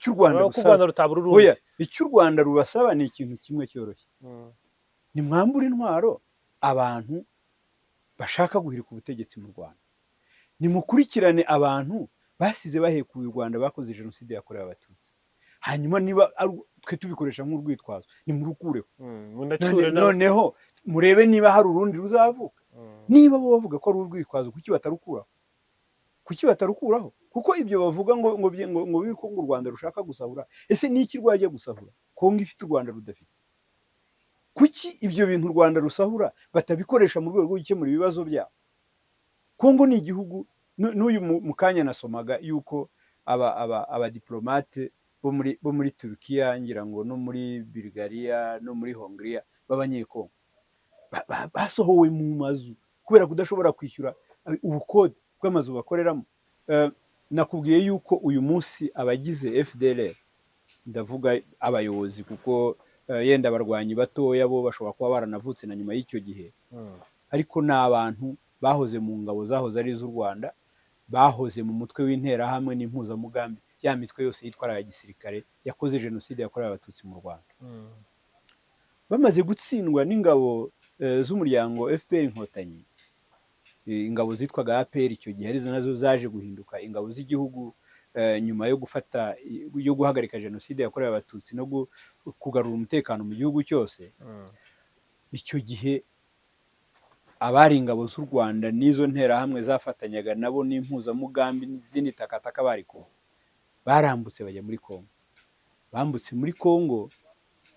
Icyo u Rwanda ko u rusaba, Rwanda rutabura urundi. Oya, icyo u Rwanda rubasaba ni ikintu kimwe cyoroshye: nimwambure intwaro abantu bashaka guhirika ubutegetsi mu Rwanda, nimukurikirane abantu basize bahekuye u Rwanda, bakoze jenoside yakorewe Abatutsi, hanyuma niba ari twe tubikoresha nk'urwitwazo, nimurukureho. Munacyure Noneho murebe niba hari urundi ruzavuka. Niba bo bavuga ko ari urwitwazo, kuki batarukuraho? Kuki batarukuraho? Kuko ibyo bavuga ngo biko ngo u Rwanda rushaka gusahura, ese ni iki rwajya gusahura Kongo ifite u Rwanda rudafite? Kuki ibyo bintu u Rwanda rusahura batabikoresha mu rwego rwo gukemura ibibazo byabo? Kongo ni igihugu n'uyu mu kanya nasomaga yuko aba abadiplomate bo muri Turukiya, ngira ngo no muri Bulgaria no muri Hongria, b'Abanyekongo basohowe mu mazu kubera kudashobora kwishyura ubukode bw'amazu bakoreramo. Nakubwiye yuko uyu munsi abagize FDLR, ndavuga abayobozi kuko yenda abarwanyi batoya bo bashobora kuba baranavutse na nyuma y'icyo gihe, ariko ni abantu bahoze mu ngabo zahoze ari iz'u Rwanda, bahoze mu mutwe w'Interahamwe n'Impuzamugambi, ya mitwe yose yitwara ya gisirikare yakoze jenoside yakorewe Abatutsi mu Rwanda. Bamaze gutsindwa n'ingabo z'umuryango FPR Inkotanyi, ingabo zitwaga APR icyo gihe, arizo nazo zaje guhinduka ingabo z'igihugu nyuma yo gufata, yo guhagarika jenoside yakorewe Abatutsi no kugarura umutekano mu gihugu cyose. Icyo gihe abari ingabo z'u Rwanda n'izo Nterahamwe zafatanyaga nabo n'Impuzamugambi n'izindi takataka bari kumwe, barambutse bajya muri Kongo. Bambutse muri Kongo,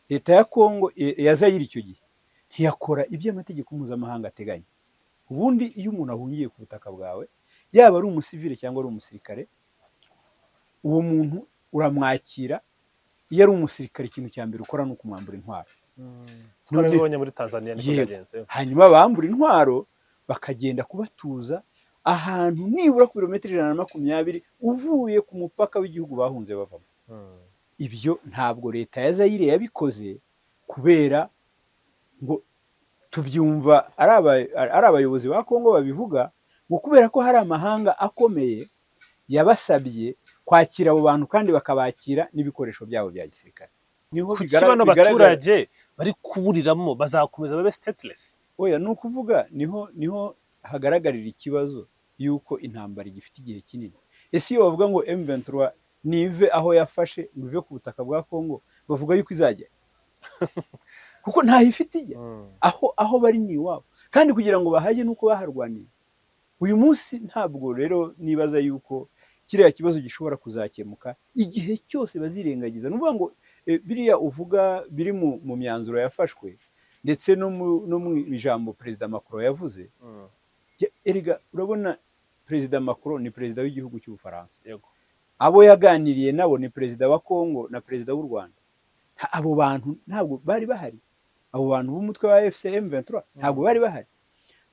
leta ya Kongo ya Zayire icyo gihe ntiyakora ibyo amategeko mpuzamahanga ateganya. Ubundi iyo umuntu ahungiye ku butaka bwawe, yaba ari umusivile cyangwa ari umusirikare, uwo muntu uramwakira. Iyo ari umusirikare, ikintu cya mbere ukora ni ukumwambura intwaro. Twarabibonye muri Tanzania, niko byagenze. Hanyuma bambura intwaro, bakagenda kubatuza ahantu nibura ku birometero 120 uvuye ku mupaka w'igihugu bahunze bavamo. Ibyo ntabwo leta ya Zayire yabikoze, kubera ngo tubyumva ari abayobozi ba Kongo babivuga, ngo kubera ko hari amahanga akomeye yabasabye kwakira abo bantu kandi bakabakira n'ibikoresho byabo bya gisirikare. Niho Kuki bano bigaragara. baturage bari kuburiramo bazakomeza babe stateless? Oya, ni ukuvuga niho hagaragarira ikibazo yuko intambara igifite igihe kinini. Ese iyo bavuga ngo M23 nive aho yafashe, ngo ive ku butaka bwa Kongo, bavuga yuko izajya? Kuko ntaho ifite ijya. Aho bari ni iwabo, kandi kugira ngo bahajye nuko baharwaniye. Uyu munsi ntabwo rero nibaza yuko kiriya kibazo gishobora kuzakemuka igihe cyose bazirengagiza. Ni ukuvuga ngo biriya uvuga biri mu myanzuro yafashwe, ndetse no mu ijambo Perezida Macron yavuze. Erega urabona, Perezida Macron ni perezida w'igihugu cy'Ubufaransa. Abo yaganiriye nabo ni perezida wa Congo na perezida w'u Rwanda. Abo bantu ntabwo bari bahari. Abo bantu b'umutwe wa AFC M23 ntabwo bari bahari.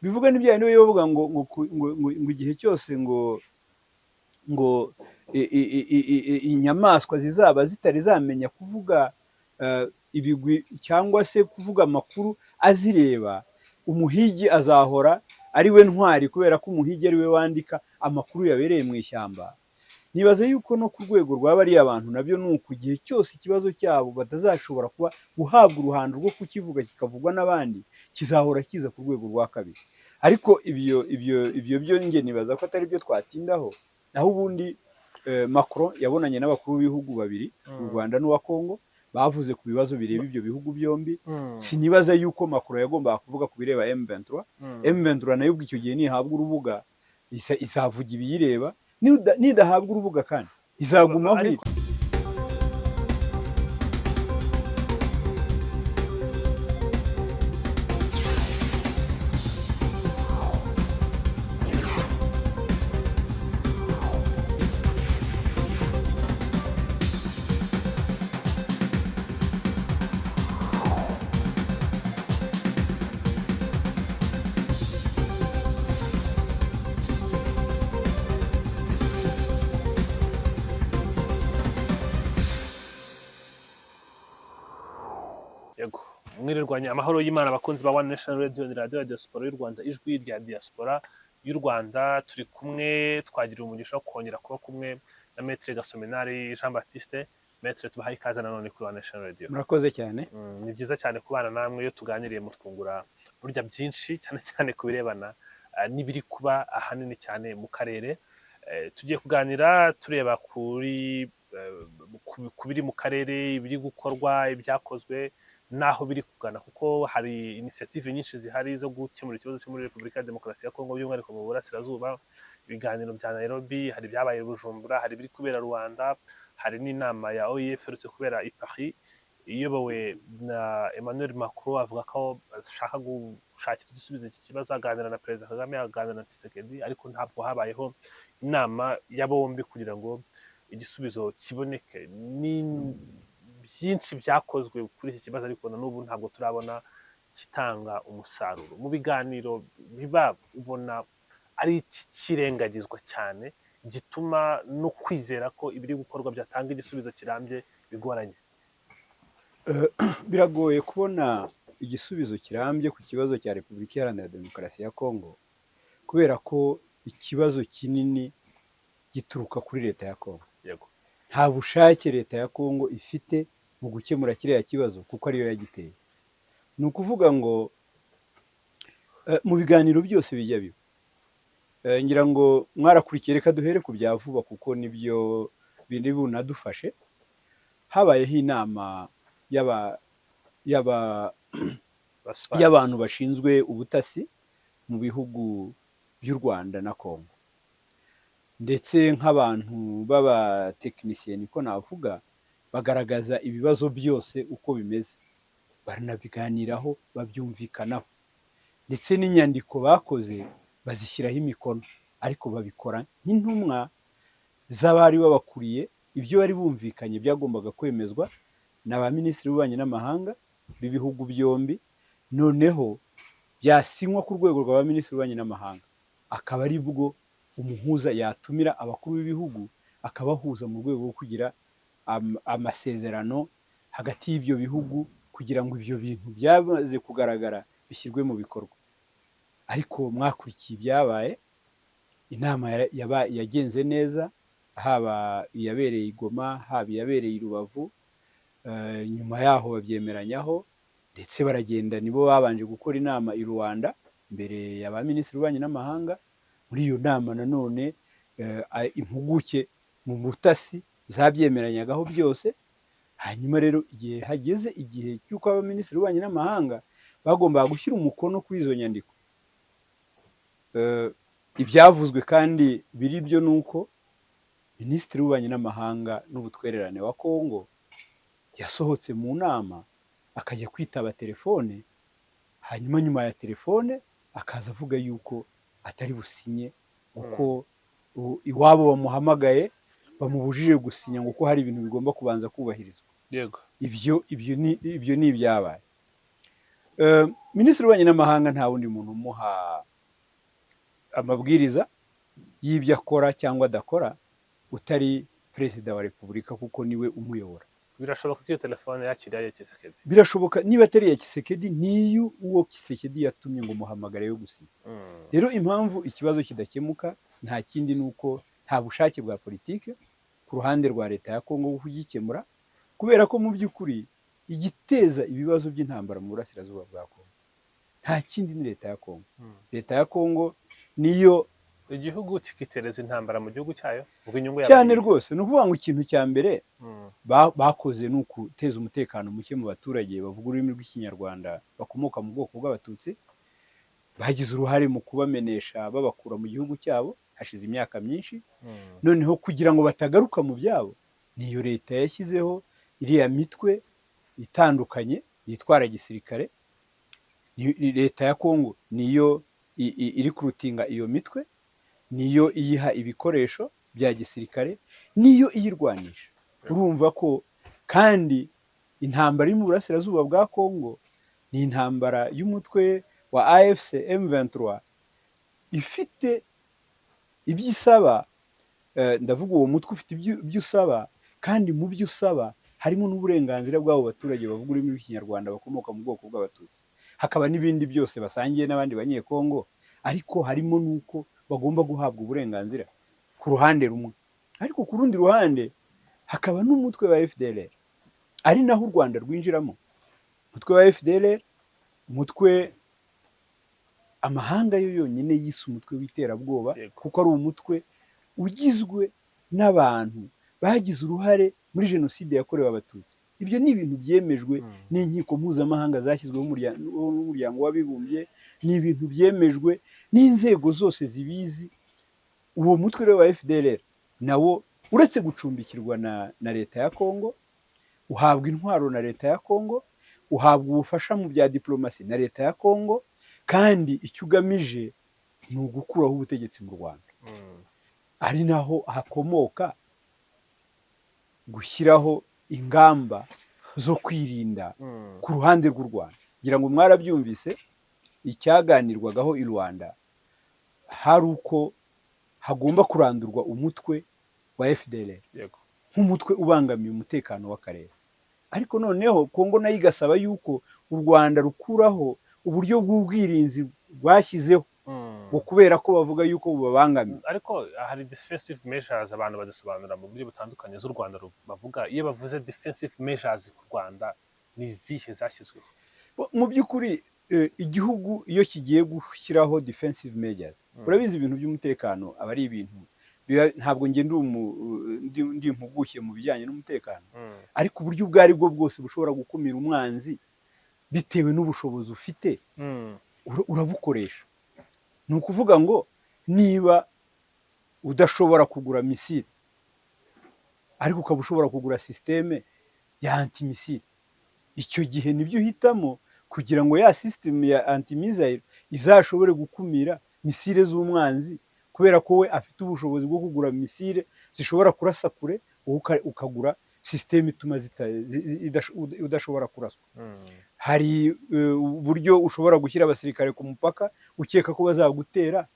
Bivuga n'ibya niwe bavuga ngo igihe cyose ngo inyamaswa zizaba zitari zamenya kuvuga ibigwi cyangwa se kuvuga amakuru azireba, umuhigi azahora ari we ntwari, kubera ko umuhigi ari we wandika amakuru yabereye mu ishyamba. Nibaza yuko no ku rwego rwa bariya bantu nabyo ni uku: igihe cyose ikibazo cyabo batazashobora kuba guhabwa uruhando rwo kukivuga, kikavugwa n'abandi, kizahora kiza ku rwego rwa kabiri. Ariko ibyo byo njye nibaza ko atari byo twatindaho. Naho ubundi Macron yabonanye n'abakuru b'ibihugu babiri, u Rwanda n'uwa Congo, bavuze ku bibazo bireba ibyo bihugu byombi. Sinibaza yuko Macron yagombaga kuvuga ku bireba M23. M23 nayo ubwo icyo gihe nihabwa urubuga izavuga ibiyireba, nidahabwa urubuga kandi izagumaho iri. Yego, mwirirwanya amahoro y'Imana, abakunzi ba One Nation Radio, ni radiyo ya diaspora y'u Rwanda, ijwi rya diaspora y'u Rwanda. Turi kumwe, twagira umugisha wo kongera kuba kumwe Na Maître Gasominari Jean Baptiste. Maître, tubahaye ikaze nanone kuri One Nation Radio. Murakoze cyane. Ni byiza cyane kubana namwe. Iyo tuganiriye mutwungura burya byinshi, cyane cyane ku birebana n'ibiri kuba ahanini cyane mu karere. Tugiye kuganira tureba kuri ku biri mu karere, ibiri gukorwa, ibyakozwe n'aho biri kugana, kuko hari initiative nyinshi zihari zo gukemura ikibazo cyo muri Repubulika ya Demokarasi ya Kongo, by'umwihariko mu burasirazuba. Ibiganiro bya Nairobi, hari ibyabaye i Bujumbura, hari ibiri kubera Rwanda, hari n'inama ya OIF iherutse kubera i Paris iyobowe na Emmanuel Macron, avuga ko ashaka gushakira igisubizo iki kibazo, aganira na Perezida Kagame, aganira na Tshisekedi, ariko ntabwo habayeho inama ya bombi kugira ngo igisubizo kiboneke. Ni byinshi byakozwe kuri iki kibazo, ariko na n'ubu ntabwo turabona kitanga umusaruro. Mu biganiro biba, ubona ari iki kirengagizwa cyane gituma no kwizera ko ibiri gukorwa byatanga igisubizo kirambye bigoranye? Biragoye kubona igisubizo kirambye ku kibazo cya Repubulika Iharanira Demokarasi ya Kongo, kubera ko ikibazo kinini gituruka kuri leta ya Kongo. Nta bushake leta ya Kongo ifite mu gukemura kiriya kibazo, kuko ariyo yagiteye. Ni ukuvuga ngo mu biganiro byose bijya biba, ngira ngo mwarakurikiye, reka duhere ku bya vuba kuko nibyo biri bunadufashe. Habayeho inama Baswari. y'abantu bashinzwe ubutasi mu bihugu by'u Rwanda na Kongo, ndetse nk'abantu b'abatekinisiye niko navuga, bagaragaza ibibazo byose uko bimeze, baranabiganiraho, babyumvikanaho, ndetse n'inyandiko bakoze bazishyiraho imikono, ariko babikora nk'intumwa z'abari babakuriye. Ibyo bari bumvikanye byagombaga kwemezwa na ba minisitiri b'ububanyi n'amahanga b'ibihugu byombi, noneho byasinywa ku rwego rwa ba minisitiri b'ububanyi n'amahanga, akaba ari bwo umuhuza yatumira abakuru b'ibihugu akabahuza mu rwego rwo kugira amasezerano hagati y'ibyo bihugu, kugira ngo ibyo bintu byamaze kugaragara bishyirwe mu bikorwa. Ariko mwakurikiye ibyabaye, inama yagenze neza, haba iyabereye i Goma, haba iyabereye i Rubavu. Nyuma yaho babyemeranyaho, ndetse baragenda, nibo babanje gukora inama i Rwanda mbere ya ba minisitiri b'ububanyi n'amahanga. Muri iyo nama nanone impuguke mu butasi zabyemeranyagaho byose. Hanyuma rero igihe hageze, igihe cy'uko abaminisitiri b'ububanyi n'amahanga bagombaga gushyira umukono kuri izo nyandiko, ibyavuzwe kandi biri byo ni uko minisitiri w'ububanyi n'amahanga n'ubutwererane wa Kongo yasohotse mu nama akajya kwitaba telefone, hanyuma nyuma ya telefone akaza avuga yuko atari businye kuko iwabo bamuhamagaye bamubujije gusinya, ngo ko hari ibintu bigomba kubanza kubahirizwa. Ibyo ni ibyabaye. Minisitiri w'ububanyi n'amahanga nta wundi muntu umuha amabwiriza y'ibyo akora cyangwa adakora utari Perezida wa Repubulika, kuko niwe umuyobora. Birashoboka ko iyo telefone yakiriye ari iya Tshisekedi. Birashoboka, niba atari iya Tshisekedi, niyo uwo Tshisekedi yatumye ngo muhamagare yo gusinya. Rero impamvu ikibazo kidakemuka nta kindi, ni uko nta bushake bwa politike ku ruhande rwa leta ya Kongo bwo kugikemura, kubera ko mu by'ukuri igiteza ibibazo by'intambara mu burasirazuba bwa Kongo nta kindi, ni leta ya Kongo. Leta ya Kongo niyo Igihugu kikitereza intambara mu gihugu cyayo ubwo inyungu yaba Cyane ari rwose. Ni ukuvuga ngo ikintu cya mbere bakoze ni ukuteza umutekano muke mu baturage bavuga ururimi rw'Ikinyarwanda bakomoka mu bwoko bw'Abatutsi. Bagize uruhare mu kubamenesha, babakura mu gihugu cyabo hashize imyaka myinshi. Noneho kugira ngo batagaruka mu byabo, niyo leta yashyizeho iriya mitwe itandukanye yitwara gisirikare. Ni leta ya Kongo niyo iri kurutinga iyo mitwe, niyo iyiha ibikoresho bya gisirikare, niyo iyirwanisha. Urumva ko kandi intambara iri mu burasirazuba bwa Kongo ni intambara y'umutwe wa AFC M23 ifite ibyo isaba. Ndavuga uwo mutwe ufite ibyo usaba, kandi mu byo usaba harimo n'uburenganzira bw'abo baturage bavuga ururimi rw'Ikinyarwanda bakomoka mu bwoko bw'Abatutsi, hakaba n'ibindi byose basangiye n'abandi Banyekongo, ariko harimo n'uko bagomba guhabwa uburenganzira ku ruhande rumwe. Ariko ku rundi ruhande hakaba n'umutwe wa FDLR, ari naho u Rwanda rwinjiramo. Umutwe wa FDLR, umutwe amahanga yo yonyine yise umutwe w'iterabwoba, kuko ari umutwe ugizwe n'abantu bagize uruhare muri jenoside yakorewe Abatutsi. Ibyo ni ibintu byemejwe n'inkiko mpuzamahanga zashyizweho n'Umuryango w'Abibumbye, ni ibintu byemejwe n'inzego zose zibizi. Uwo mutwe rero wa FDLR nawo, uretse gucumbikirwa na leta ya Kongo, uhabwa intwaro na leta ya Kongo, uhabwa ubufasha mu bya diplomasi na leta ya Kongo, kandi icyo ugamije ni ugukuraho ubutegetsi mu Rwanda, ari naho hakomoka gushyiraho ingamba zo kwirinda ku ruhande rw'u Rwanda. Ngira ngo mwarabyumvise, icyaganirwagaho i Rwanda hari uko hagomba kurandurwa umutwe wa FDLR nk'umutwe ubangamiye umutekano w'akarere. Ariko noneho Kongo nayo igasaba yuko u Rwanda rukuraho uburyo bw'ubwirinzi rwashyizeho, ngo kubera ko bavuga yuko bubabangamiye. Ariko hari defensive measures, abantu bazisobanura mu buryo butandukanye, z'u Rwanda bavuga. Iyo bavuze defensive measures ku Rwanda, ni izihe zashyizweho? Mu by'ukuri, igihugu iyo kigiye gushyiraho defensive measures, urabizi, ibintu by'umutekano aba ari ibintu ntabwo njye ndi impuguke mu bijyanye n'umutekano, ariko uburyo ubwo ari bwo bwose bushobora gukumira umwanzi bitewe n'ubushobozi ufite, urabukoresha. Ni ukuvuga ngo niba udashobora kugura missile ariko ukaba ushobora kugura système ya antimissile, icyo gihe nibyo uhitamo kugira ngo ya système ya antimissile izashobore gukumira missile z'umwanzi, kubera ko we afite ubushobozi bwo kugura missile zishobora kurasa kure, wowe ukagura système ituma udashobora kuraswa. Hari uburyo ushobora gushyira abasirikare ku mupaka ukeka ko bazagutera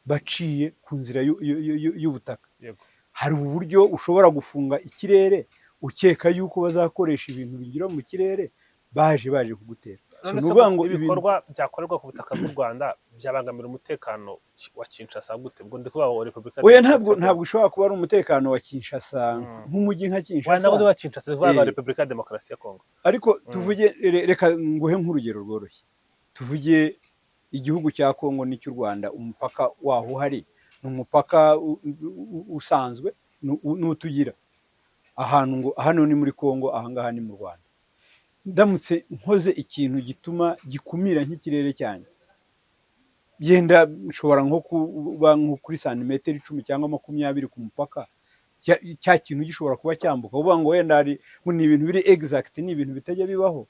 baciye ku nzira y'ubutaka. Hari uburyo ushobora gufunga ikirere ukeka yuko bazakoresha ibintu binyura mu kirere baje kugutera. So, None ni se ukuvuga ngo ibintu ibikorwa byakorerwa ku butaka bw'u Rwanda byabangamira umutekano wa Kinshasa gute? Ubwo ndi kuvuga wa Repubulika Oya, Demokarasi ntabwo ya Kongo. ntabwo ushobora kuba ari umutekano wa Kinshasa, nk'umujyi nka Wa Kinshasa. ntabwo ndi wa Kinshasa, ndi kuvuga wa Repubulika ya Demokarasi ya Kongo. Ariko tuvuge, reka nguhe nk'urugero rworoshye. Tuvuge igihugu cya Kongo n'icy'u Rwanda, umupaka waho uhari ni umupaka usanzwe, n'utugira ahantu ngo hano ni muri Kongo, ahangaha ni mu Rwanda. Ndamutse nkoze ikintu gituma gikumira nk'ikirere cyanjye, yenda nshobora nko kuba nko kuri santimetero 10 cyangwa 20 ku mupaka, cya kintu gishobora kuba cyambuka. Uvuga ngo wenda hari ngo ni ibintu biri exact, ni ibintu bitajya bibaho.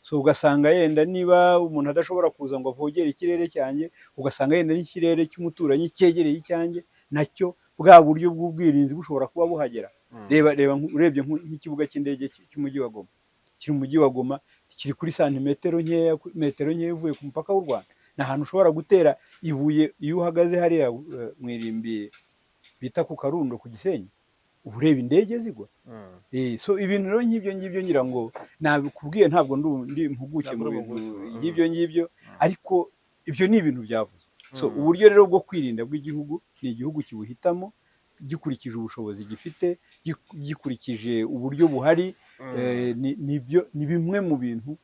So ugasanga yenda niba umuntu adashobora kuza ngo avogere ikirere cyanjye, ugasanga yenda n'ikirere cy'umuturanyi cyegereye icyanjye nacyo, bwa buryo bw'ubwirinzi bushobora kuba buhagera. Reba urebye nk'ikibuga cy'indege cy'umujyi wa Goma, kiri mu mujyi wa Goma, kiri kuri santimetero nkeya, metero nkeya uvuye ku mupaka w'u Rwanda. Ni ahantu ushobora gutera ibuye iyo uhagaze hariya mu irimbi bita ku Karundo ku Gisenyi, uba ureba indege zigwa. So ibintu rero nk'ibyo ngibyo, ngira ngo nabikubwiye, ntabwo ndi impuguke Ntabwo mu uri bintu impuguke. nk'ibyo ngibyo, ariko ibyo ni ibintu byavuzwe. So uburyo rero bwo kwirinda bw'igihugu ni igihugu kibuhitamo gikurikije ubushobozi gifite, gikurikije uburyo buhari. Nibyo ni bimwe mu bintu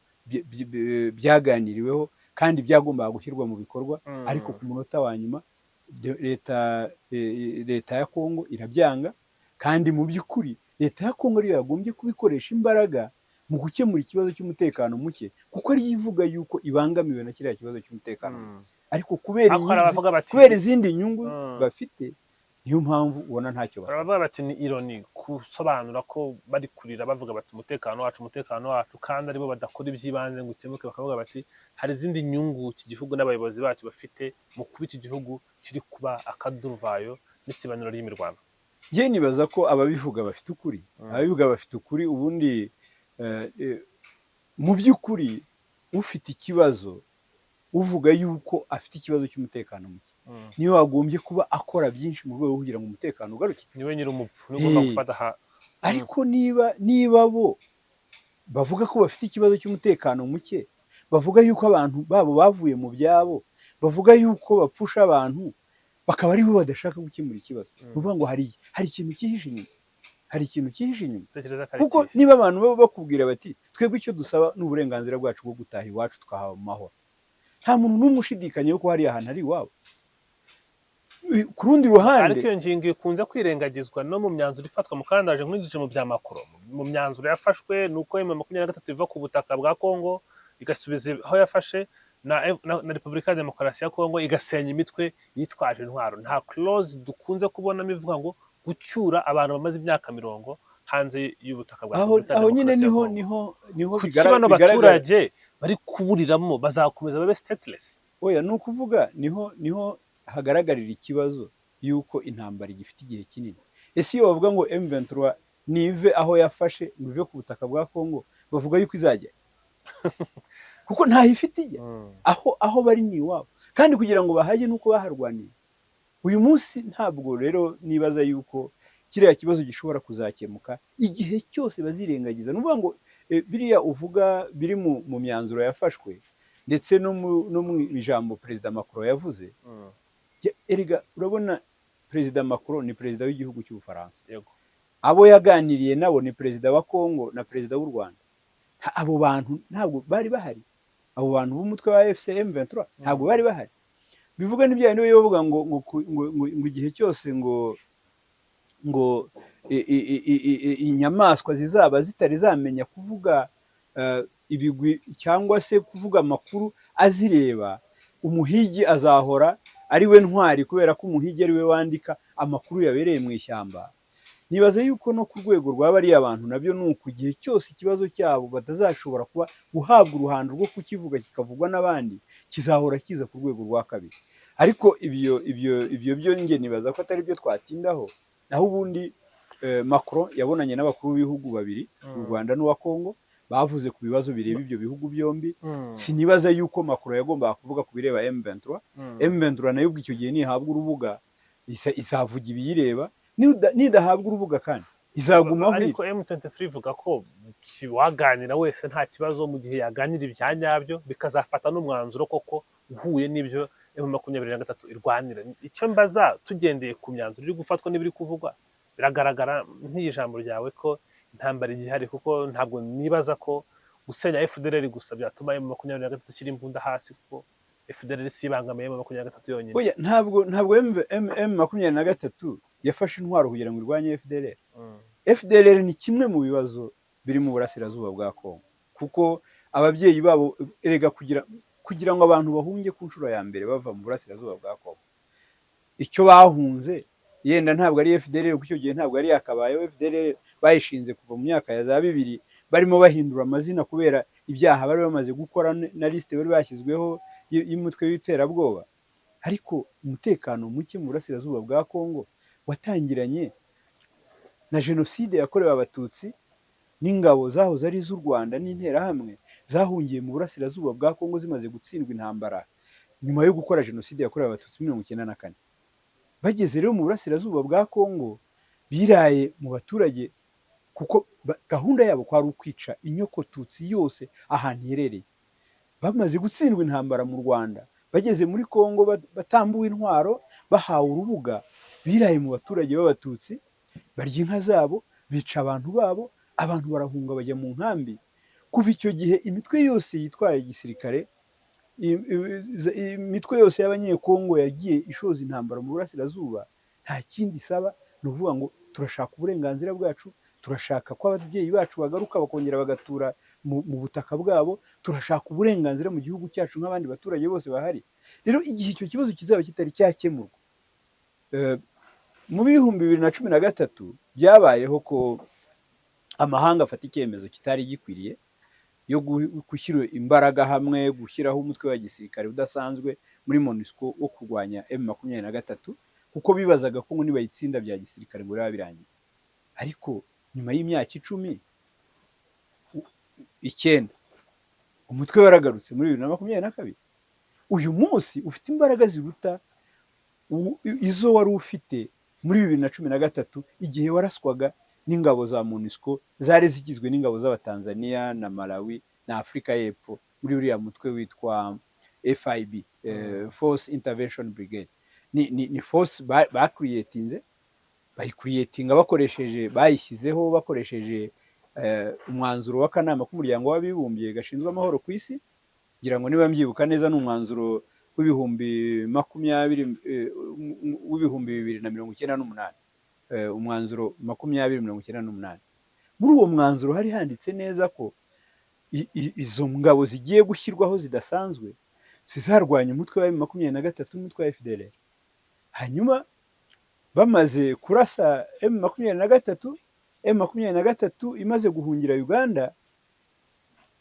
byaganiriweho kandi byagombaga gushyirwa mu bikorwa, ariko ku munota wa nyuma leta ya Kongo irabyanga. Kandi mu by'ukuri leta ya Kongo ariyo yagombye kubikoresha imbaraga mu gukemura ikibazo cy'umutekano muke, kuko ariyo ivuga yuko ibangamiwe na kiriya kibazo cy'umutekano muke. Ariko kubera Ariko hari abavuga bati kubera izindi nyungu bafite, niyo mpamvu ubona ntacyo hari bakora. Abavuga bati ni ironi gusobanura ko bari kurira bavuga bati umutekano wacu, umutekano wacu, kandi aribo badakora iby'ibanze ngo ukemuke, bakavuga bati hari izindi nyungu iki gihugu n'abayobozi bacyo bafite mu kuba iki gihugu kiri kuba akaduruvayo n'isibaniro ry'imirwano. Njye nibaza ko ababivuga bafite ukuri. Ababivuga bafite ukuri. Ubundi mu by'ukuri ufite ikibazo, uvuga yuko afite ikibazo cy'umutekano muke, niyo wagombye kuba akora byinshi mu rwego rwo kugira ngo umutekano ugaruke. Niwe nyir'umupfu, niwe ugomba gufata ha. Ariko niba bo bavuga ko bafite ikibazo cy'umutekano muke, bavuga yuko abantu babo bavuye mu byabo, bavuga yuko bapfusha abantu, bakaba ari bo badashaka gukemura ikibazo. Ni ukuvuga ngo hari ikintu cyihishe inyuma, hari ikintu cyihishe inyuma. Utekereza ko ari Kuko ikihe? niba abantu baba bakubwira bati: "Twebwe icyo dusaba ni uburenganzira bwacu bwo gutaha iwacu, tukahaba mu mahoro," nta muntu n'umwe ushidikanya yuko hariya hantu ari iwabo. Ku rundi ruhande, Ariko iyo ngingo ikunze kwirengagizwa no mu myanzuro ifatwa mu kandaje nkurikije mu bya Macron. Mu myanzuro yafashwe ni uko M23 iva ku butaka bwa Congo igasubiza aho yafashe, na Repubulika ya Demokarasi ya Congo igasenya imitwe yitwaje intwaro. Nta clause dukunze kubonamo ivuga ngo gucyura abantu bamaze imyaka 40 hanze y'ubutaka bwa Aho Repubulika ya aho nyine Demokarasi ya niho Congo. niho Kuki bano bigaragara. baturage bari kuburiramo bazakomeza babe stateless? Oya, ni ukuvuga niho hagaragarira ikibazo y'uko intambara igifite igihe kinini. Ese iyo bavuga ngo M23 nive aho yafashe, ngo ive ku butaka bwa Congo, bavuga yuko izajya? Kuko ntaho ifite ijya. Aho bari ni iwabo, kandi kugira ngo bahajye nuko baharwaniye. Uyu munsi ntabwo rero nibaza yuko kiriya kibazo gishobora kuzakemuka igihe cyose bazirengagiza. Ni ukuvuga ngo biriya uvuga biri mu myanzuro yafashwe, ndetse no mu ijambo Perezida Macron yavuze. Erega urabona, Perezida Macron ni perezida w'igihugu cy'Ubufaransa. Abo yaganiriye nabo ni perezida wa Congo na perezida w'u Rwanda. Abo bantu ntabwo bari bahari. Abo bantu b'umutwe wa AFC M23 ntabwo bari bahari. Bivuga n'ibya bindi bavuga ngo igihe cyose ngo inyamaswa zizaba zitari zamenya kuvuga ibigwi cyangwa se kuvuga amakuru azireba, umuhigi azahora ari we ntwari, kubera ko umuhigi ari we wandika amakuru yabereye mu ishyamba. Nibaza yuko no ku rwego rwa bariya bantu nabyo ni uku: igihe cyose ikibazo cyabo batazashobora kuba guhabwa uruhando rwo kukivuga, kikavugwa n'abandi, kizahora kiza ku rwego rwa kabiri. Ariko ibyo byo njye nibaza ko atari byo twatindaho. Naho ubundi Macron yabonanye n'abakuru b'ibihugu babiri, u Rwanda n'uwa Congo, bavuze ku bibazo bireba ibyo bihugu byombi. Sinibaza yuko Macron yagombaga kuvuga ku bireba M23. M23 nayo ubwo icyo gihe nihabwa urubuga izavuga ibiyireba, nidahabwa urubuga kandi izagumaho iri. Ariko M23 ivuga ko waganira wese nta kibazo, mu gihe yaganira ibya nyabyo, bikazafata n'umwanzuro koko uhuye n'ibyo M23 irwanira. Icyo mbaza, tugendeye ku myanzuro iri gufatwa n'ibiri kuvugwa, biragaragara nk'iri jambo ryawe ko intambara igihari, kuko ntabwo nibaza ko gusenya FDLR gusa byatuma M23 ishyira imbunda hasi, kuko FDLR si ibangamiye M23 yonyine. Oya, ntabwo M23 yafashe intwaro kugira ngo irwanye FDLR. FDLR ni kimwe mu bibazo biri mu burasirazuba bwa Congo, kuko ababyeyi babo erega kugira ngo abantu bahunge ku nshuro ya mbere bava mu burasirazuba bwa Congo, icyo bahunze yenda ntabwo ari FDLR, kuko icyo gihe ntabwo yari yakabayeho. FDLR bayishinze kuva mu myaka ya za 2000, barimo bahindura amazina kubera ibyaha bari bamaze gukora na lisite bari bashyizweho y'umutwe w'iterabwoba. Ariko umutekano muke mu burasirazuba bwa Congo watangiranye na jenoside yakorewe Abatutsi n'ingabo zahoze ari iz'u Rwanda n'Interahamwe zahungiye mu burasirazuba bwa Congo zimaze gutsindwa intambara nyuma yo gukora jenoside yakorewe Abatutsi 94. Bageze rero mu burasirazuba bwa Congo, biraye mu baturage, kuko gahunda yabo kwari ukwica inyoko Tutsi yose ahantu iherereye. Bamaze gutsindwa intambara mu Rwanda, bageze muri Congo batambuwe intwaro, bahawe urubuga, biraye mu baturage b'Abatutsi, barya inka zabo, bica abantu babo, abantu barahunga bajya mu nkambi. Kuva icyo gihe imitwe yose yitwara igisirikare, imitwe yose y'Abanyekongo yagiye ishoza intambara mu burasirazuba, nta kindi isaba, ni ukuvuga ngo turashaka uburenganzira bwacu, turashaka ko ababyeyi bacu bagaruka bakongera bagatura mu butaka bwabo, turashaka uburenganzira mu gihugu cyacu nk'abandi baturage bose bahari. Rero igihe icyo kibazo kizaba kitari cyakemurwa, mu 2013 byabayeho ko amahanga afata icyemezo kitari gikwiriye yo gushyira imbaraga hamwe, gushyiraho umutwe wa gisirikare udasanzwe muri MONUSCO wo kurwanya M23, kuko bibazaga ko ngo nibayitsinda bya gisirikare ngo biba birangiye. Ariko nyuma y'imyaka 10, 9, umutwe waragarutse muri 2022. Uyu munsi ufite imbaraga ziruta izo wari ufite muri 2013, igihe waraswaga n'ingabo za MONUSCO zari zigizwe n'ingabo z'Abatanzania na Malawi na Afurika y'Epfo muri uriya mutwe witwa FIB, Force Intervention Brigade. Ni force bacreatinze, bayicreatinga bakoresheje, bayishyizeho bakoresheje umwanzuro w'akanama k'Umuryango w'Abibumbye gashinzwe amahoro ku isi. Ngira ngo niba mbyibuka neza, ni umwanzuro w'ibihumbi makumyabiri w'2098, umwanzuro 2098. Muri uwo mwanzuro hari handitse neza ko izo ngabo zigiye gushyirwaho zidasanzwe zizarwanya umutwe wa M23 n'umutwe wa FDLR. Hanyuma bamaze kurasa M23, M23 imaze guhungira Uganda,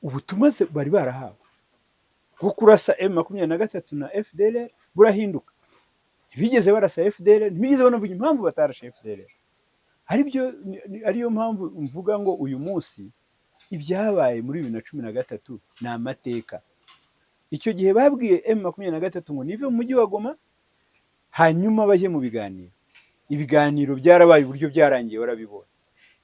ubutumwa bari barahawe bwo kurasa M23 na FDLR burahinduka. Ntibigeze barasa FDLR, ntibigeze banavuga impamvu batarashe FDLR. Aribyo ariyo mpamvu mvuga ngo uyu munsi ibyabaye muri 2013 ni amateka. Icyo gihe babwiye M23 ngo nive mu mujyi wa Goma, hanyuma bajye mu biganiro. Ibiganiro byarabaye, uburyo byarangiye barabibona.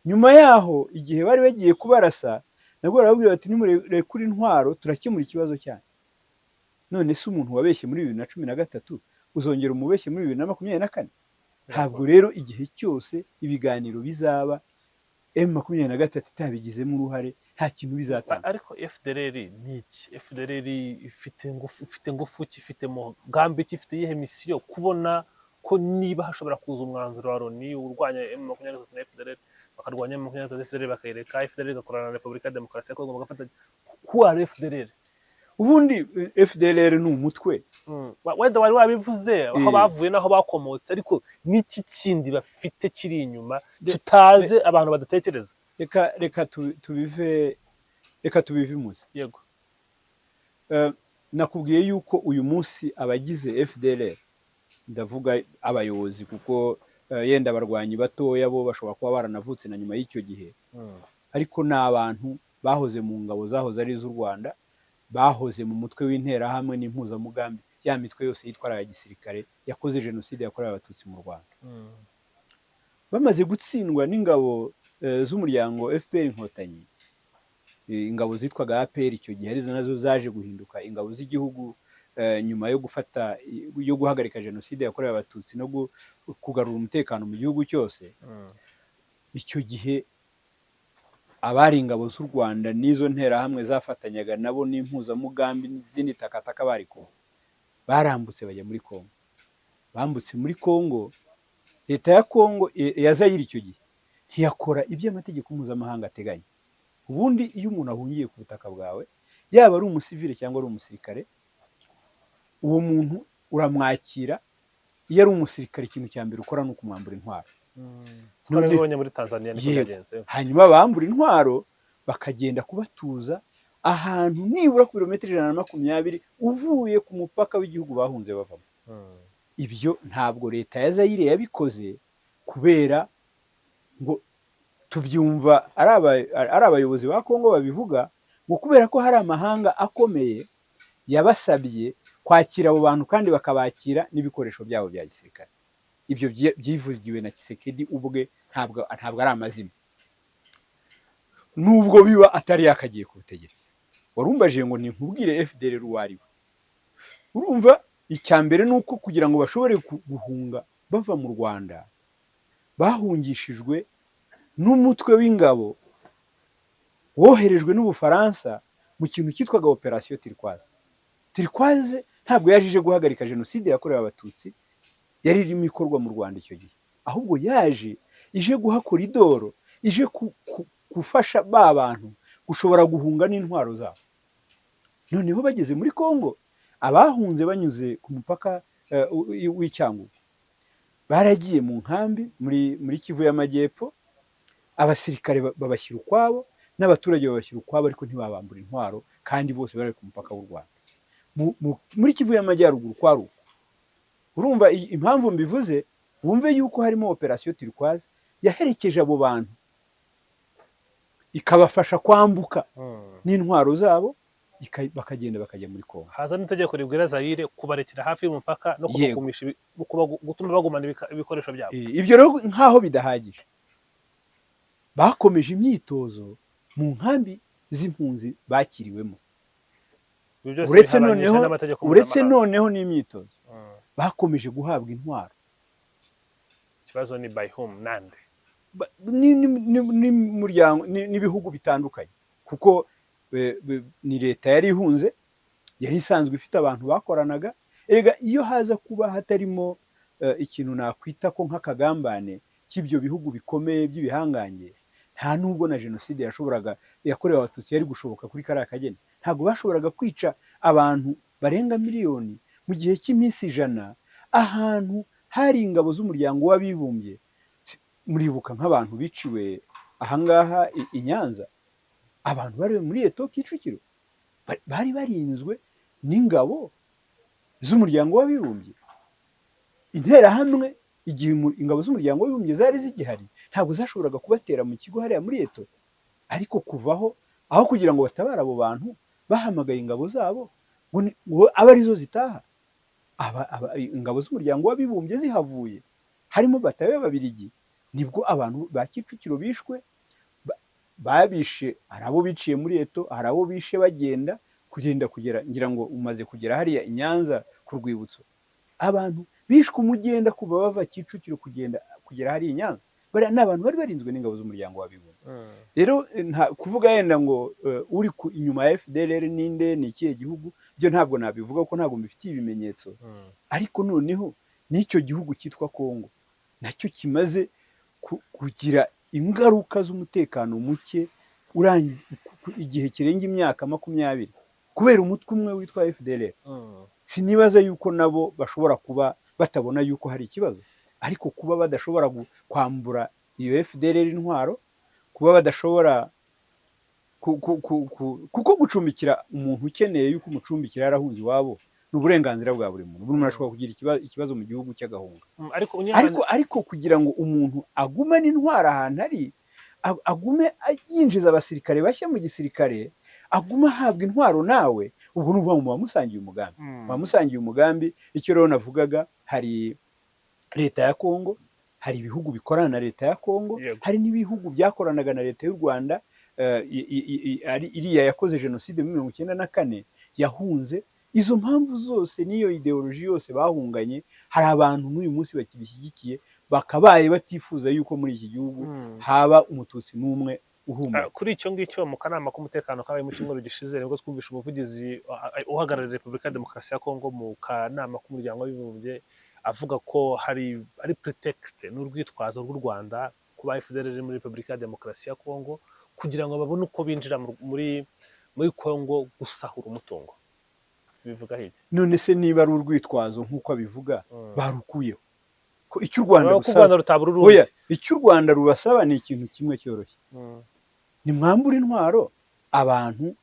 Nyuma yaho, igihe bari bagiye kubarasa, nabwo barababwira bati: "Nimurekure intwaro turakemura ikibazo cyanyu." None se umuntu wabeshye muri 2013 uzongera umubeshye muri 2024? Ntabwo rero igihe cyose ibiganiro bizaba M23 itabigizemo uruhare, nta kintu bizatanga. Ariko FDLR ni iki? FDLR ifite ingufu ki? Ifite mugambi ki? Ifite iyihe mission? Kubona ko niba hashobora kuza umwanzuro wa Loni urwanya M23 na FDLR, bakarwanya M23, FDLR bakayireka, FDLR igakorana na Repubulika ya Demokarasi ya Kongo bagafatanya, who are FDLR? Ubundi FDLR ni umutwe. Wenda wari wabivuze aho bavuye n'aho bakomotse, ariko n'iki kindi bafite kiri inyuma tutazi, abantu badatekereza? Reka tubive imuzi. Yego. Nakubwiye yuko uyu munsi abagize FDLR, ndavuga abayobozi kuko yenda abarwanyi batoya bo bashobora kuba baranavutse na nyuma y'icyo gihe, ariko ni abantu bahoze mu ngabo zahoze ari iz'u Rwanda, bahoze mu mutwe w'Interahamwe n'Impuzamugambi, ya mitwe yose yitwara ya gisirikare yakoze jenoside yakorewe Abatutsi mu Rwanda. Bamaze gutsindwa n'ingabo z'umuryango FPR Inkotanyi, ingabo zitwaga APR icyo gihe, arizo nazo zaje guhinduka ingabo z'igihugu nyuma yo gufata, yo guhagarika jenoside yakorewe Abatutsi no kugarura umutekano mu gihugu cyose. Icyo gihe abari ingabo z'u Rwanda n'izo Nterahamwe zafatanyaga nabo n'Impuzamugambi n'izindi takataka bari kumwe, barambutse bajya muri Kongo. Bambutse muri Kongo, leta ya Kongo ya Zayire icyo gihe ntiyakora ibyo amategeko mpuzamahanga ateganya. Ubundi iyo umuntu ahungiye ku butaka bwawe, yaba ari umusivile cyangwa ari umusirikare, uwo muntu uramwakira. Iyo ari umusirikare, ikintu cya mbere ukora ni ukumwambura intwaro. Twarabibonye muri Tanzania, niko byagenze. Hanyuma bambura intwaro, bakagenda kubatuza ahantu nibura ku birometero 120 uvuye ku mupaka w'igihugu bahunze bavamo. Ibyo ntabwo leta ya Zayire yabikoze, kubera ngo tubyumva ari abayobozi ba Kongo babivuga, ngo kubera ko hari amahanga akomeye yabasabye kwakira abo bantu kandi bakabakira n'ibikoresho byabo bya gisirikare. Ibyo byivugiwe na Tshisekedi ubwe, ntabwo ari amazina, nubwo biba atari yakagiye ku butegetsi. Warumbajije ngo ninkubwire FDLR uwo ari we. Urumva, icya mbere ni uko kugira ngo bashobore guhunga bava mu Rwanda, bahungishijwe n'umutwe w'ingabo woherejwe n'Ubufaransa mu kintu cyitwaga Opération Turquoise. Turquoise ntabwo yaje ije guhagarika jenoside yakorewe Abatutsi yari irimo ikorwa mu Rwanda icyo gihe, ahubwo yaje ije guha corridor, ije gufasha ba bantu gushobora guhunga n'intwaro zabo. Noneho bageze muri Kongo, abahunze banyuze ku mupaka w'Icyangugu baragiye mu nkambi muri Kivu y'Amajyepfo. Abasirikare babashyira ukwabo n'abaturage babashyira ukwabo, ariko ntibabambura intwaro, kandi bose bari ku mupaka w'u Rwanda. Muri Kivu y'Amajyaruguru kwari uko. Urumva impamvu mbivuze, wumve yuko harimo Opération Turquoise yaherekeje abo bantu, ikabafasha kwambuka n'intwaro zabo, bakagenda bakajya muri Kongo. Haza n'itegeko ribwira Zayire kubarekera hafi y'umupaka no kubagumisha gutuma bagumana ibikoresho byabo. Ibyo rero nk'aho bidahagije, bakomeje imyitozo mu nkambi z'impunzi bakiriwemo. Ibi byose Uretse bihabanyije noneho n'amategeko uretse mpuzamahanga. noneho n'imyitozo. Bakomeje guhabwa intwaro. Ikibazo ni by whom, nande? N'umuryango n'ibihugu bitandukanye, kuko ni leta yari ihunze, yari isanzwe ifite abantu bakoranaga. Erega iyo haza kuba hatarimo ikintu nakwita ko nk'akagambane cy'ibyo bihugu bikomeye by'ibihangange, nta nubwo na jenoside yashoboraga yakorewe Abatutsi yari gushoboka kuri kariya kageni. Ntabwo bashoboraga kwica abantu barenga miliyoni mu gihe cy'iminsi 100, ahantu hari ingabo z'Umuryango w'Abibumbye. Muribuka nk'abantu biciwe ahangaha i Nyanza, abantu bari muri ETO Kicukiro, bari barinzwe n'ingabo z'Umuryango w'Abibumbye. Interahamwe, igihe ingabo z'Umuryango w'Abibumbye zari zigihari, ntabwo zashoboraga kubatera mu kigo hariya muri ETO. Ariko kuvaho aho kugira ngo batabare abo bantu, bahamagaye ingabo zabo ngo abe arizo zitaha. Ingabo z'Umuryango w'Abibumbye zihavuye, harimo batayo y'Ababirigi, nibwo abantu ba Kicukiro bishwe. Babishe, hari abo biciye muri ETO, hari abo bishe bagenda kugenda kugera, ngira ngo umaze kugera hariya i Nyanza ku rwibutso, abantu bishwe umugenda kuva bava Kicukiro kugenda kugera hariya i Nyanza. Bariya ni abantu bari barinzwe n'ingabo z'Umuryango w'Abibumbye. Rero nta kuvuga yenda ngo uri inyuma ya FDLR ninde, ni ikihe gihugu, byo ntabwo nabivuga kuko ntabwo mbifitiye ibimenyetso. Ariko noneho n'icyo gihugu cyitwa Kongo nacyo kimaze kugira ingaruka z'umutekano muke igihe kirenga imyaka 20 kubera umutwe umwe witwa FDLR. Sinibaza yuko nabo bashobora kuba batabona yuko hari ikibazo, ariko kuba badashobora kwambura iyo FDLR intwaro, kuba badashobora kuko gucumbikira umuntu ukeneye yuko umucumbikira yarahunze iwabo ni uburenganzira bwa buri muntu. Buri muntu ashobora kugira ikibazo mu gihugu cy'agahunga. Ariko Ariko kugira ngo umuntu agumane intwaro ahantu ari, agume yinjiza abasirikare bashya mu gisirikare, agume ahabwa intwaro nawe, ubwo ni ukuvuga ngo muba musangiye umugambi. Muba musangiye umugambi. Icyo rero navugaga, hari leta ya Kongo, hari ibihugu bikorana na leta ya Kongo, hari n'ibihugu byakoranaga na leta y'u Rwanda, ari iriya yakoze jenoside muri 94 yahunze. Izo mpamvu zose n'iyo ideoloji yose bahunganye, hari abantu n'uyu munsi bakibishyigikiye, bakabaye batifuza yuko muri iki gihugu haba Umututsi n'umwe uhumeka. Kuri icyo ngicyo, mu kanama k'umutekano kabaye mu cyumweru gishize, nibwo twumvishe umuvugizi uhagarariye Repubulika ya Demokarasi ya Kongo mu kanama k'Umuryango w'Abibumbye avuga ko hari ari pretext n'urwitwazo rw'u Rwanda kuba FDLR iri muri Repubulika ya Demokarasi ya Kongo, kugira ngo babone uko binjira muri Kongo gusahura umutungo. Bivuga iki? None se niba ari urwitwazo nk'uko abivuga, barukuyeho ko icyo u Rwanda Urabona ko u rusaba Rwanda rutabura urundi. Oya, icyo u Rwanda rubasaba ni ikintu kimwe cyoroshye: nimwambure intwaro abantu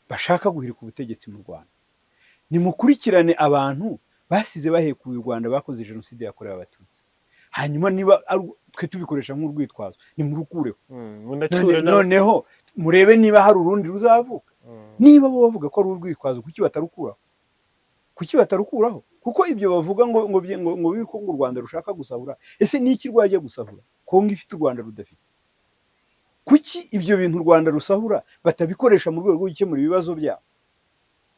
bashaka guhirika ubutegetsi mu Rwanda, nimukurikirane abantu basize bahekuye u Rwanda, bakoze jenoside yakorewe Abatutsi. Hanyuma niba ari twe tubikoresha nk'urwitwazo, nimurukureho. Munacyure Noneho murebe niba hari urundi ruzavuka. Niba bo bavuga ko ari urwitwazo, kuki batarukuraho? Kuki batarukuraho? Kuko ibyo bavuga ngo ko ngo u Rwanda rushaka gusahura, ese ni iki rwajya gusahura Kongo ifite u Rwanda rudafite? Kuki ibyo bintu u Rwanda rusahura batabikoresha mu rwego rwo gukemura ibibazo byabo?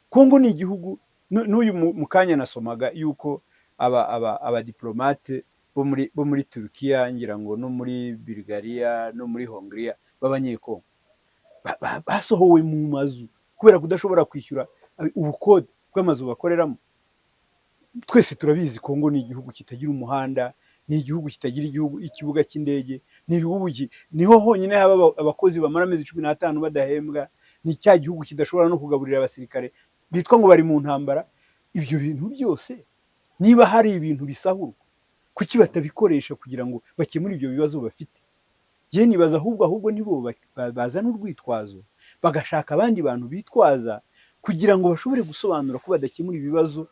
Kongo ni igihugu n'uyu mu kanya nasomaga yuko aba abadiplomate bo muri Turukiya, ngira ngo no muri Bulgaria no muri Hongria, b'Abanyekongo basohowe mu mazu kubera kudashobora kwishyura ubukode bw'amazu bakoreramo. Twese turabizi, Kongo ni igihugu kitagira umuhanda, ni igihugu kitagira igihugu ikibuga cy'indege, ni igihugu niho honyine haba abakozi bamara amezi 15 badahembwa. Ni cya gihugu kidashobora no kugaburira abasirikare bitwa ngo bari mu ntambara. Ibyo bintu byose, niba hari ibintu bisahurwa, kuki batabikoresha kugira ngo bakemure ibyo bibazo bafite? Njye nibaza ahubwo nibo bazana urwitwazo, bagashaka abandi bantu bitwaza kugira ngo bashobore gusobanura ko badakemura ibibazo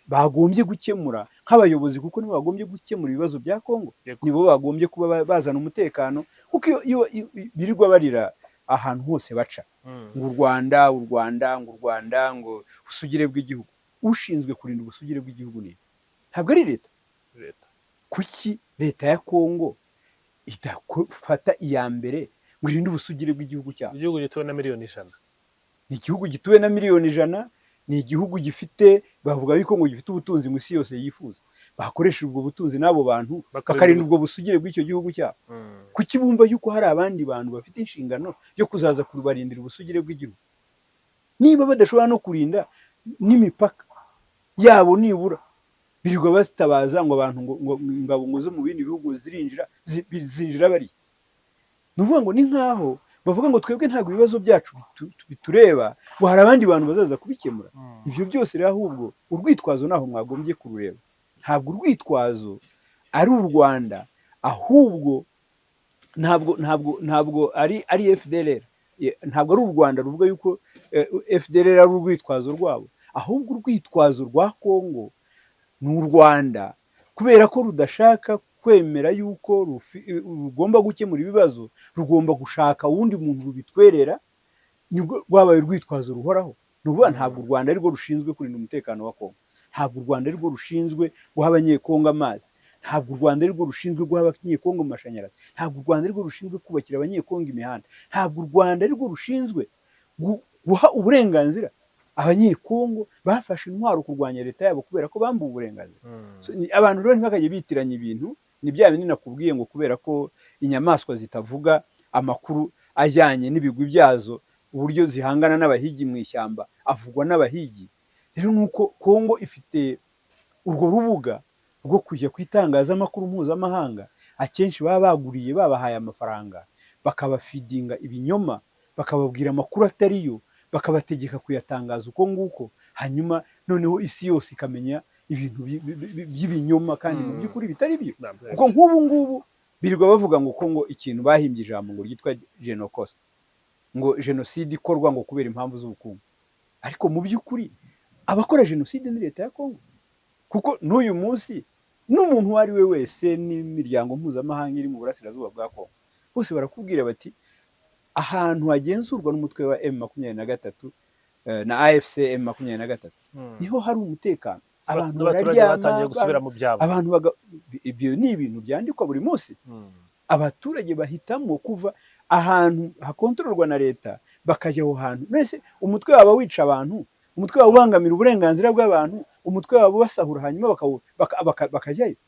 bagombye gukemura nk'abayobozi, kuko nibo bagombye gukemura ibibazo bya Kongo. Nibo bagombye kuba bazana umutekano, kuko iyo birirwa barira ahantu hose baca ngo u Rwanda, u Rwanda, ngo u Rwanda, ngo ubusugire bw'igihugu. Ushinzwe kurinda ubusugire bw'igihugu ni ntabwo ari leta? Leta. Kuki leta ya Kongo idafata iya mbere ngo irinde ubusugire bw'igihugu cyabo? Igihugu gituwe na miliyoni 100. Ni igihugu gituwe na miliyoni 100. Ni igihugu gifite, bavuga yuko ngo gifite ubutunzi mu isi yose yifuza. Bakoresha ubwo butunzi n'abo bantu bakarinda ubwo busugire bw'icyo gihugu cyabo. Kuki bumva yuko hari abandi bantu bafite inshingano yo kuzaza kubarindira ubusugire bw'igihugu, niba badashobora no kurinda n'imipaka yabo? Nibura birirwa batabaza ngo abantu ngo ingabo ngo zo mu bindi bihugu zirinjira, zinjira bariya. Ni ukuvuga ngo ni nk'aho bavuga ngo twebwe ntabwo ibibazo byacu bitureba, ngo hari abandi bantu bazaza kubikemura. Ibyo byose rero, ahubwo urwitwazo naho mwagombye kurureba, ntabwo urwitwazo ari u Rwanda, ahubwo ntabwo ari FDLR. Ntabwo ari u Rwanda ruvuga yuko FDLR ari urwitwazo rwabo, ahubwo urwitwazo rwa Kongo ni u Rwanda, kubera ko rudashaka kwemera yuko rugomba gukemura ibibazo, rugomba gushaka uwundi muntu rubitwerera. Nibwo rwabaye urwitwazo ruhoraho. Ni ukuvuga ntabwo u Rwanda arirwo rushinzwe kurinda umutekano wa Kongo, ntabwo u Rwanda arirwo rushinzwe guha Abanyekongo amazi, ntabwo u Rwanda arirwo rushinzwe guha Abanyekongo amashanyarazi, ntabwo u Rwanda arirwo rushinzwe kubakira Abanyekongo imihanda, ntabwo u Rwanda arirwo rushinzwe guha uburenganzira Abanyekongo bafashe intwaro kurwanya leta yabo kubera ko bambuwe uburenganzira. So, abantu rero ntibakajye bitiranya ibintu. Ni bya bindi nakubwiye ngo kubera ko inyamaswa zitavuga amakuru ajyanye n'ibigwi byazo, uburyo zihangana n'abahigi mu ishyamba avugwa n'abahigi. Rero nuko Kongo ifite urwo rubuga rwo kujya ku itangazamakuru mpuzamahanga, akenshi baba baguriye, babahaye amafaranga, bakabafidinga ibinyoma, bakababwira amakuru atari yo, bakabategeka kuyatangaza uko nguko, hanyuma noneho isi yose ikamenya ibintu by'ibinyoma kandi mu by'ukuri bitari byo. Kuko nk'ubu ngubu birirwa bavuga ngo Kongo ikintu bahimbye ijambo ngo ryitwa genocost, ngo jenoside ikorwa ngo kubera impamvu z'ubukungu, ariko mu by'ukuri abakora jenoside ni leta ya Kongo, kuko n'uyu munsi n'umuntu uwo ari we wese n'imiryango mpuzamahanga iri mu burasirazuba bwa Kongo bose barakubwira bati ahantu hagenzurwa n'umutwe wa M23 na AFC M23 niho hari umutekano, abantu N'abaturage bararyama, batangiye gusubira mu byabo. Abantu ibyo ni ibintu byandikwa buri munsi. Abaturage bahitamo kuva ahantu hakontororwa na leta bakajya aho hantu. Mbese umutwe waba wica abantu, umutwe waba ubangamira uburenganzira bw'abantu, umutwe waba ubasahura, hanyuma bakajyayo?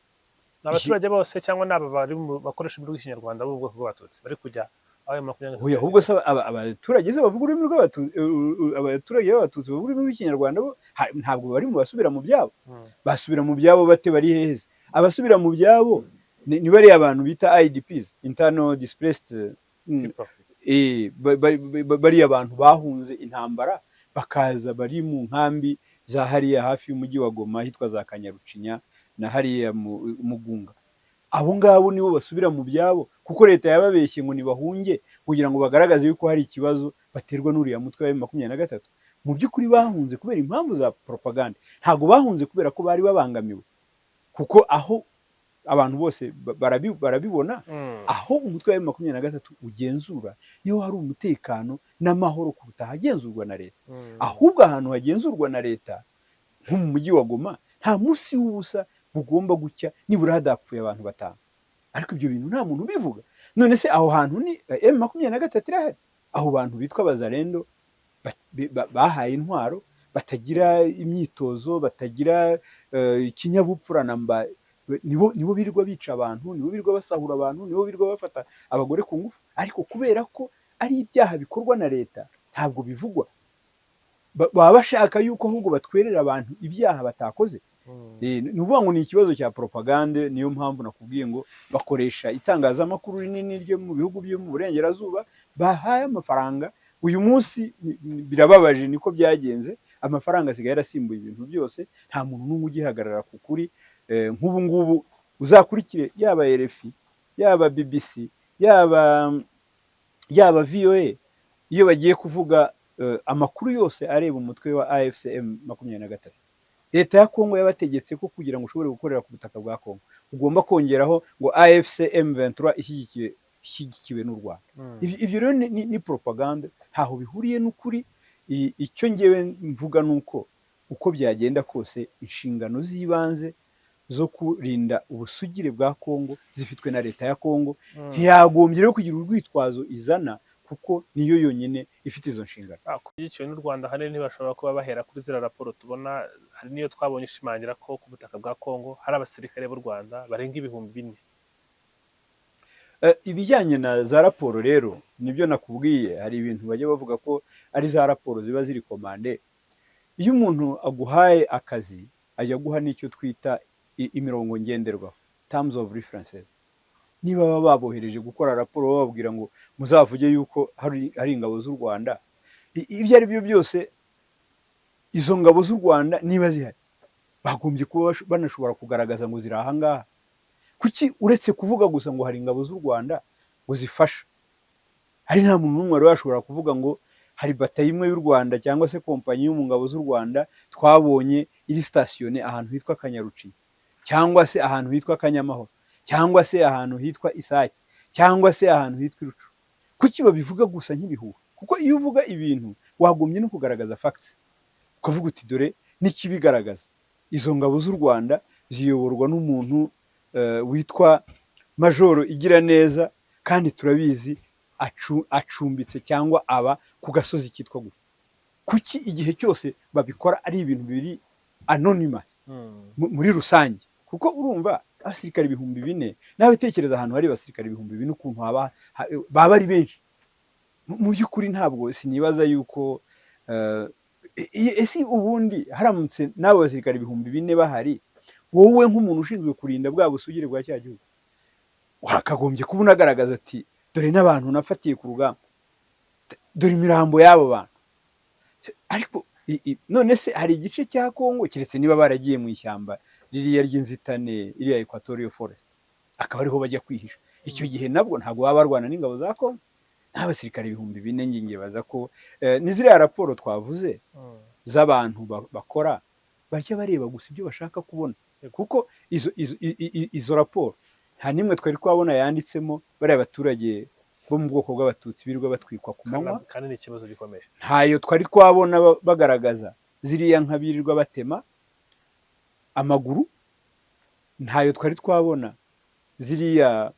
Ni abaturage bose cyangwa ni aba bari bakoresha ururimi rw'Ikinyarwanda bo mu bwoko bw'Abatutsi bari kujya aho ayo 23? Oya, ahubwo se abaturage se bavuga ururimi rw'Abatutsi, abaturage b'Abatutsi bavuga ururimi rw'Ikinyarwanda bo ntabwo bari mu basubira mu byabo. Basubira mu byabo bate? Bari hehe se? Abasubira mu byabo ni bariya abantu bita IDPs, internal displaced People. Bariya abantu bahunze intambara bakaza bari mu nkambi za hariya hafi y'umujyi wa Goma, ahitwa za Kanyarucinya na hariya mu Mugunga. Abo ngabo nibo basubira mu byabo, kuko leta yababeshye ngo nibahunge kugira ngo bagaragaze yuko hari ikibazo baterwa n'uriya mutwe wa M23. Mu by'ukuri bahunze kubera impamvu za propaganda, ntabwo bahunze kubera ko bari babangamiwe, kuko aho abantu bose barabibona, aho umutwe wa M23 ugenzura niho hari umutekano n'amahoro kuruta ahagenzurwa na leta. Ahubwo ahantu hagenzurwa na leta nko mu mujyi wa Goma, nta munsi w'ubusa bugomba gucya nibura hadapfuye abantu batanu, ariko ibyo bintu nta muntu ubivuga. None se aho hantu ni M23 irahari? Aho bantu bitwa Abazalendo bahaye intwaro, batagira imyitozo, batagira ikinyabupfura na mba, nibo birirwa bica abantu, nibo birirwa basahura abantu, nibo birirwa bafata abagore ku ngufu, ariko kubera ko ari ibyaha bikorwa na leta ntabwo bivugwa. Baba bashaka yuko ahubwo batwerera abantu ibyaha batakoze. Ni ukuvuga ngo ni ikibazo cya propagande. Niyo mpamvu nakubwiye ngo bakoresha itangazamakuru rinini ryo mu bihugu byo mu burengerazuba bahaye amafaranga. Uyu munsi birababaje, niko byagenze. Amafaranga asigaye yarasimbuye ibintu byose, nta muntu n'umwe ugihagarara ku kuri. Nk'ubu ngubu uzakurikire yaba RFI, yaba BBC, yaba VOA, iyo bagiye kuvuga amakuru yose areba umutwe wa AFC M23, leta ya Kongo yabategetse ko kugira ngo ushobore gukorera ku butaka bwa Kongo ugomba kongeraho ngo AFC M23 ishyigikiwe n'u Rwanda. Ibyo rero ni propaganda, ntaho bihuriye n'ukuri. Icyo ngewe mvuga ni uko uko byagenda kose inshingano z'ibanze zo kurinda ubusugire bwa Kongo zifitwe na leta ya Kongo. Ntiyagombye rero kugira urwitwazo izana ku kuko niyo yonyine ifite izo nshingano. Kushyigikiwe n'u Rwanda, ahanini ntibashobora kuba bahera kuri ziriya raporo tubona. Hari n'iyo twabonye ishimangira ko ku butaka bwa Kongo hari abasirikare b'u Rwanda barenga 4000. Ibijyanye na za raporo rero, nibyo nakubwiye, hari ibintu bajya bavuga ko ari za raporo ziba ziri commandé. Iyo umuntu aguhaye akazi, ajya aguha n'icyo twita imirongo ngenderwaho, terms of references. Niba baba babohereje gukora raporo, bababwira ngo muzavuge yuko hari ingabo z'u Rwanda, ibyo ari byo byose, izo ngabo z'u Rwanda niba zihari, bagombye kuba banashobora kugaragaza ngo ziri ahangaha. Kuki uretse kuvuga gusa ngo hari ingabo z'u Rwanda ngo zifasha, hari nta muntu n'umwe wari washobora kuvuga ngo hari batayo imwe y'u Rwanda cyangwa se kompanyi yo mu ngabo z'u Rwanda twabonye iri stationné ahantu hitwa Kanyarucinya, cyangwa se ahantu hitwa Kanyamahoro, cyangwa se ahantu hitwa Isake, cyangwa se ahantu hitwa Irucu? Kuki babivuga gusa nk'ibihuha? Kuko iyo uvuga ibintu, wagombye no kugaragaza facts, ukavuga uti dore n'ikibigaragaza, izo ngabo z'u Rwanda ziyoborwa n'umuntu witwa Majoro Igiraneza, kandi turabizi acumbitse cyangwa aba ku gasozi kitwa gutya. Kuki igihe cyose babikora ari ibintu biri anonymous muri rusange? Kuko urumva abasirikare 4000, nawe tekereza ahantu hari abasirikare 4000 ukuntu baba ari benshi. Mu by'ukuri ntabwo sinibaza yuko ese ubundi haramutse n'abo basirikare 4000 bahari, wowe nk'umuntu ushinzwe kurinda bwa busugire bwa cya gihugu, wakagombye kuba unagaragaza ati dore n'abantu nafatiye ku rugamba, dore imirambo y'abo bantu. Ariko none se hari igice cya Kongo, keretse niba baragiye mu ishyamba ririya ry'inzitane, iriya Equatorial Forest, akaba ariho bajya kwihisha, icyo gihe nabwo ntabwo baba barwana n'ingabo za Kongo n'abasirikare 4000. Njye ngibaza ko ni ziriya raporo twavuze z'abantu bakora, bajya bareba gusa ibyo bashaka kubona, kuko izo raporo nta n'imwe twari twabona yanditsemo bariya baturage bo mu bwoko bw'Abatutsi birirwa batwikwa ku manywa. Kandi ni ikibazo gikomeye. Ntayo twari twabona bagaragaza ziriya nka birirwa batema amaguru. Ntayo twari twabona ziriya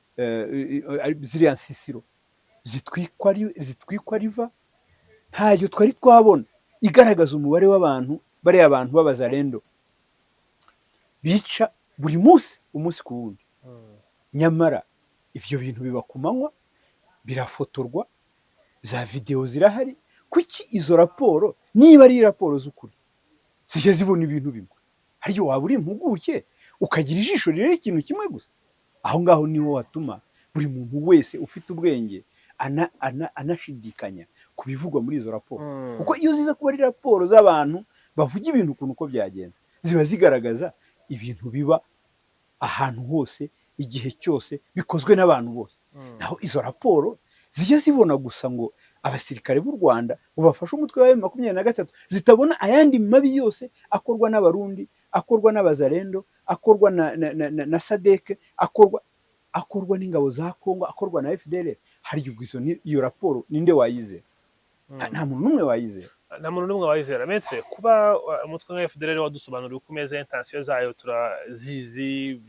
nsisiro zitwikwa riva. Ntayo twari twabona igaragaza umubare w'abantu bariya bantu b'Abazarendo bica buri munsi, umunsi ku wundi. Nyamara ibyo bintu biba ku manywa, birafotorwa, za videwo zirahari. Kuki izo raporo, niba ari raporo z'ukuri, zijya zibona ibintu bimwe? Hariyo waba uri impuguke ukagira ijisho rireba ikintu kimwe gusa, aho ngaho niho hatuma buri muntu wese ufite ubwenge anashidikanya ku bivugwa muri izo raporo. Kuko iyo ziza kuba ari raporo z'abantu bavuga ibintu ukuntu uko byagenze, ziba zigaragaza ibintu biba ahantu hose, igihe cyose, bikozwe n'abantu bose. Naho izo raporo zijya zibona gusa ngo abasirikare b'u Rwanda ngo bafashe umutwe wa M23, zitabona ayandi mabi yose akorwa n'Abarundi, akorwa n'Abazarendo, akorwa na SADC, akorwa n'ingabo za Kongo, akorwa na FDLR. Harya ubwo iyo raporo ninde wayizera? Nta muntu n'umwe wayizera. Nta muntu n'umwe wayizera. Maître, kuba umutwe nka FDLR wadusobanuriye uko umeze, intention zayo turazizi,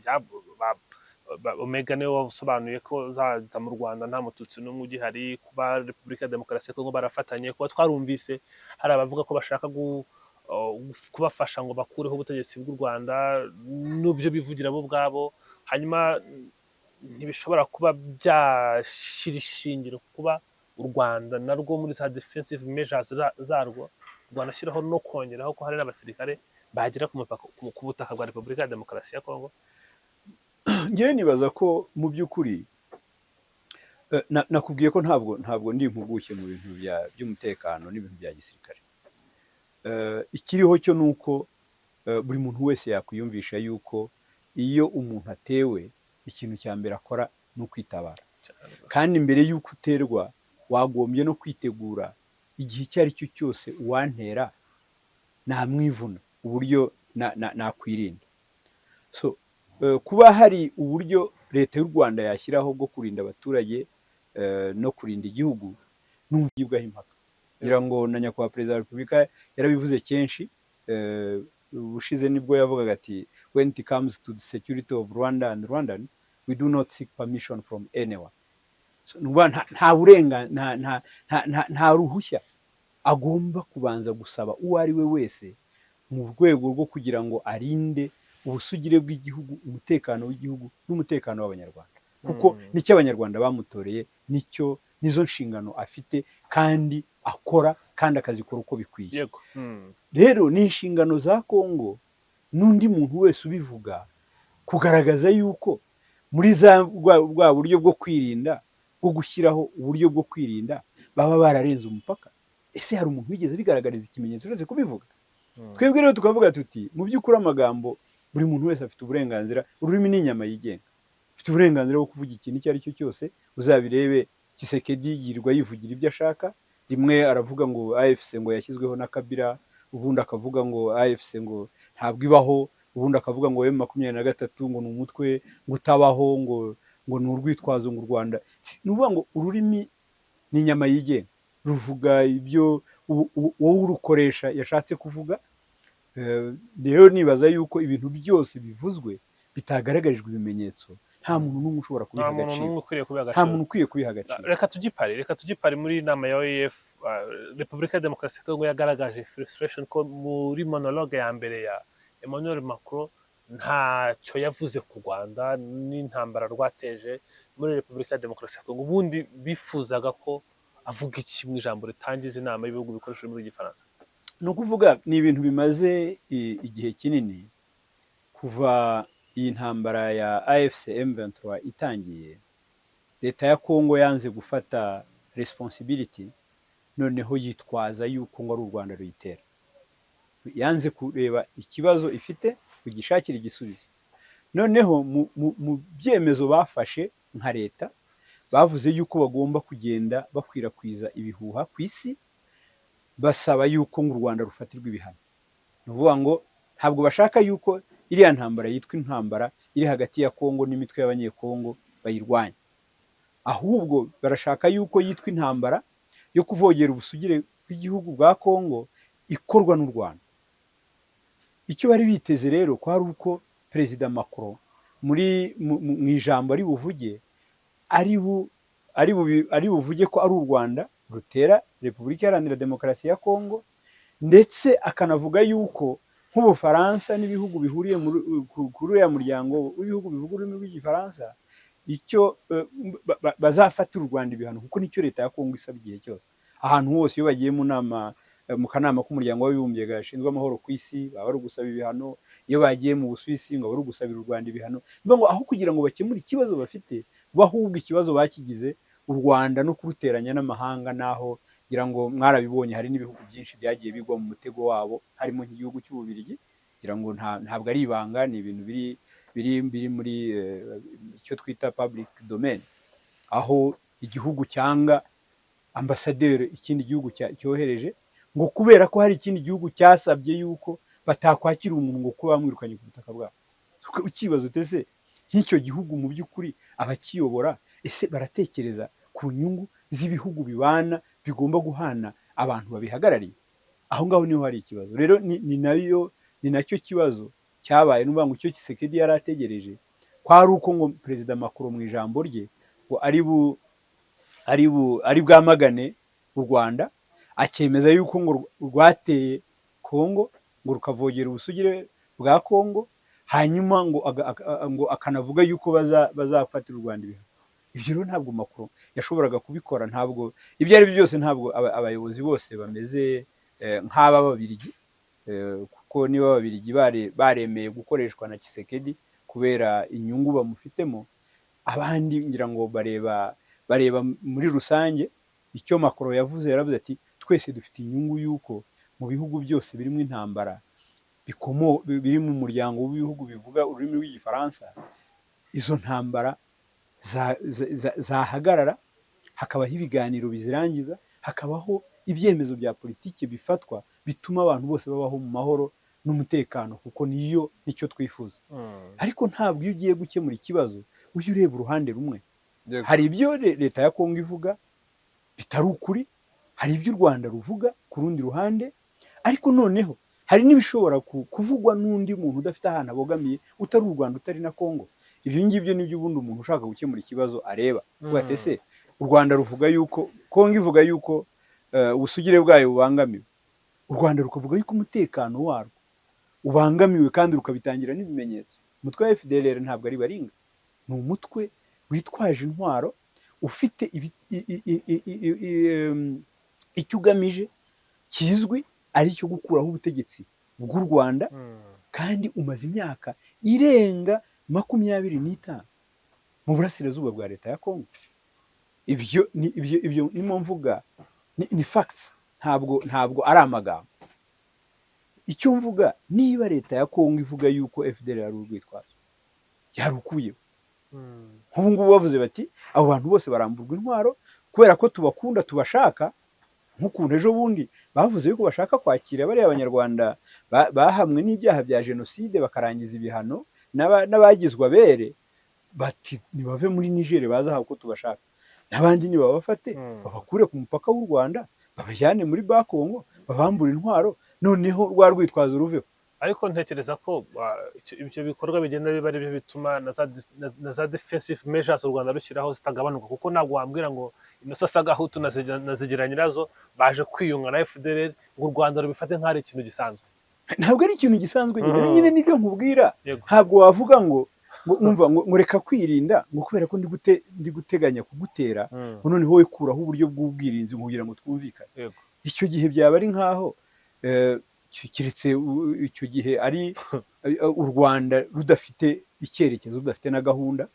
Omega niwe wasobanuye ko zaza mu Rwanda nta Mututsi n'umwe ugihari, kuba Repubulika ya Demokarasi ya Kongo barafatanye, kuba twarumvise hari abavuga ko bashaka kubafasha ngo bakureho ubutegetsi bw'u Rwanda n'ubyo bivugira bo ubwabo, hanyuma ntibishobora kuba byashyira ishingiro kuba u Rwanda narwo muri za defensive measures zarwo rwanashyiraho no kongeraho ko hari n'abasirikare bagera ku mupaka, ku butaka bwa Repubulika ya Demokarasi ya Kongo? Ngewe nibaza ko mu by'ukuri nakubwiye ko ntabwo ndi impuguke mu bintu by'umutekano n'ibintu bya gisirikare. Ikiriho cyo ni uko buri muntu wese yakwiyumvisha yuko iyo umuntu atewe, ikintu cya mbere akora ni ukwitabara, kandi mbere y'uko uterwa wagombye no kwitegura igihe icyo ari cyo cyose uwantera namwivuna, uburyo nakwirinda. So kuba hari uburyo Leta y'u Rwanda yashyiraho bwo kurinda abaturage no kurinda igihugu, n'ubugibwaho impaka, ngira ngo na Nyakubahwa Perezida wa Repubulika yarabivuze kenshi. Ubushize nibwo yavugaga ati: "When it comes to the security of Rwanda and Rwandans, we do not seek permission from anyone." So, ni ukuvuga nta burenga nta nta nta nta nta ruhushya agomba kubanza gusaba uwo ari we wese mu rwego rwo kugira ngo arinde ubusugire bw'igihugu, umutekano w'igihugu n'umutekano w'Abanyarwanda, kuko nicyo Abanyarwanda bamutoreye, nicyo nizo nshingano afite kandi akora kandi akazikora uko bikwiye. Rero ni inshingano za Kongo n'undi muntu wese ubivuga kugaragaza yuko muri za bwa buryo bwo kwirinda, bwo gushyiraho uburyo bwo kwirinda, baba bararenze umupaka. Ese hari umuntu wigeze abigaragariza ikimenyetso uretse kubivuga? Twebwe rero tukavuga tuti mu by'ukuri amagambo, buri muntu wese afite uburenganzira, ururimi ni inyama yigenga, afite uburenganzira bwo kuvuga ikintu icyo ari cyo cyose. Uzabirebe, Tshisekedi yirirwa yivugira ibyo ashaka. Rimwe aravuga ngo AFC ngo yashyizweho na Kabila, ubundi akavuga ngo AFC ngo ntabwo ibaho, ubundi akavuga ngo M23 ngo ni umutwe ngo utabaho, ngo ni urwitwazo ngo u Rwanda. Ni ukuvuga ngo ururimi ni inyama yigenga, ruvuga ibyo wowe urukoresha yashatse kuvuga. Rero nibaza yuko ibintu byose bivuzwe bitagaragarijwe ibimenyetso, nta muntu n'umwe ushobora Nta kubiha muntu agaciro. n'umwe ukwiriye kubiha Nta agaciro. muntu ukwiye kubiha agaciro. Reka tujye i Paris muri iyi nama ya OIF. Repubulika ya Demokarasi ya Kongo yagaragaje frustration ko muri monologue ya mbere ya Emmanuel Macron ntacyo yavuze ku Rwanda n'intambara rwateje muri Repubulika ya Demokarasi ya Kongo. Ubundi bifuzaga ko avuga iki mu ijambo ritangiza inama y'ibihugu bikoresha ururimi rw'Igifaransa? Ni ukuvuga ni ibintu bimaze igihe kinini. Kuva iyi ntambara ya AFC M23 itangiye, leta ya Kongo yanze gufata responsibility, noneho yitwaza yuko ngo ari u Rwanda ruyitera. Yanze kureba ikibazo ifite kugishakira igisubizo. Noneho mu byemezo bafashe nka leta, bavuze yuko bagomba kugenda bakwirakwiza ibihuha ku isi, basaba yuko ngo u Rwanda rufatirwa ibihano. Ni ukuvuga ngo ntabwo bashaka yuko iriya ntambara yitwa intambara iri hagati ya Kongo n'imitwe y'Abanyekongo bayirwanya, ahubwo barashaka yuko yitwa intambara yo kuvogera ubusugire bw'igihugu bwa Kongo ikorwa n'u Rwanda. Icyo bari biteze rero ko ari uko Perezida Macron muri mu ijambo ari buvuge ari buvuge ko ari u Rwanda rutera Repubulika Iharanira Demokarasi ya Kongo, ndetse akanavuga yuko nk'Ubufaransa n'ibihugu bihuriye kuri uriya muryango w'ibihugu bivuga ururimi rw'Igifaransa icyo bazafatira u Rwanda ibihano, kuko nicyo leta ya Kongo isaba igihe cyose, ahantu hose iyo bagiye mu nama, mu kanama k'Umuryango w'Abibumbye gashinzwe amahoro ku isi, baba bari gusaba ibihano. Iyo bagiye mu Busuwisi ngo bari gusabira u Rwanda ibihano. Ni ukuvuga ngo aho kugira ngo bakemure ikibazo bafite, bo ahubwo ikibazo bakigize u Rwanda no kuruteranya n'amahanga. Naho ngira ngo mwarabibonye, hari n'ibihugu byinshi byagiye bigwa mu mutego wabo, harimo nk'igihugu cy'Ububiligi. Ngira ngo ntabwo ari ibanga, ni ibintu biri muri icyo twita public domain, aho igihugu cyanga ambasaderi ikindi gihugu cyohereje, ngo kubera ko hari ikindi gihugu cyasabye yuko batakwakira umuntu ngo kuba bamwirukanye ku butaka bwabo. Ukibaza uti ese nk'icyo gihugu mu by'ukuri abakiyobora ese baratekereza ku nyungu z'ibihugu bibana, bigomba guhana abantu babihagarariye? Aho ngaho niho hari ikibazo. Rero ni nayo, ni nacyo kibazo cyabaye. N'uvuga ngo icyo Tshisekedi yari ategereje kwari uko ngo Perezida Macron mu ijambo rye ngo ari bwamagane u Rwanda, akemeza yuko ngo rwateye Kongo, ngo rukavogera ubusugire bwa Kongo, hanyuma ngo akanavuga yuko bazafatira u Rwanda ibihano. Ibyo rero ntabwo Macron yashoboraga kubikora. Ntabwo ibyo ari byo byose, ntabwo abayobozi bose bameze nk'aba Babirigi, kuko niba Ababirigi baremeye gukoreshwa na Tshisekedi kubera inyungu bamufitemo, abandi ngira ngo bareba muri rusange. Icyo Macron yavuze, yaravuze ati twese dufite inyungu y'uko mu bihugu byose birimo intambara biri mu muryango w'ibihugu bivuga ururimi rw'Igifaransa, izo ntambara zahagarara, hakabaho ibiganiro bizirangiza, hakabaho ibyemezo bya politiki bifatwa bituma abantu bose babaho mu mahoro n'umutekano, kuko nicyo twifuza. Ariko ntabwo iyo ugiye gukemura ikibazo ujya ureba uruhande rumwe. Hari ibyo leta ya Kongo ivuga bitari ukuri, hari ibyo u Rwanda ruvuga ku rundi ruhande, ariko noneho hari n'ibishobora kuvugwa n'undi muntu udafite ahantu abogamiye, utari u Rwanda, utari na Kongo. Ibyo ngibyo nibyo ubundi umuntu ushaka gukemura ikibazo areba. Uvuga ati ese U Rwanda ruvuga yuko, Kongo ivuga yuko ubusugire bwayo bubangamiwe, u Rwanda rukavuga yuko umutekano warwo ubangamiwe, kandi rukabitangira n'ibimenyetso. Umutwe wa FDLR ntabwo ari baringa, ni umutwe witwaje intwaro, ufite icyo ugamije kizwi, ari icyo gukuraho ubutegetsi bw'u Rwanda, kandi umaze imyaka irenga 25 mu burasirazuba bwa leta ya Kongo. Ibyo ni ibyo nimo mvuga ni facts, ntabwo ari amagambo. Icyo mvuga, niba leta ya Kongo ivuga yuko FDLR ari urwitwazo, yarukuyeho. Nk'ubu ngubu bavuze bati abo bantu bose baramburwa intwaro kubera ko tubakunda, tubashaka, nk'ukuntu ejo bundi bavuze yuko bashaka kwakira bariya Abanyarwanda bahamwe n'ibyaha bya jenoside bakarangiza ibihano, n'abagizwe abere, bati nibave muri Niger baze aha kuko tubashaka, n'abandi nibabafate babakure ku mupaka w'u Rwanda, babajyane muri Bakongo, babambure intwaro, noneho rwa rwitwazo ruveho. Ariko ntekereza ko ibyo bikorwa bigenda biba ari byo bituma na za defensive measures u Rwanda rushyiraho zitagabanuka, kuko ntabwo wambwira ngo Innocent Sagahutu na Zigiranyirazo baje kwiyunga na FDLR ngo u Rwanda rubifate nk'aho ari ikintu gisanzwe. Ntabwo ari ikintu gisanzwe nyine. Nyine nibyo nkubwira. Ntabwo wavuga ngo umva ngo reka kwirinda, ngo kubera ko ndi guteganya kugutera, ngo noneho wowe kuraho uburyo bw'ubwirinzi kugira ngo twumvikane. Icyo gihe byaba ari nkaho keretse icyo gihe ari u Rwanda rudafite icyerekezo, rudafite na gahunda,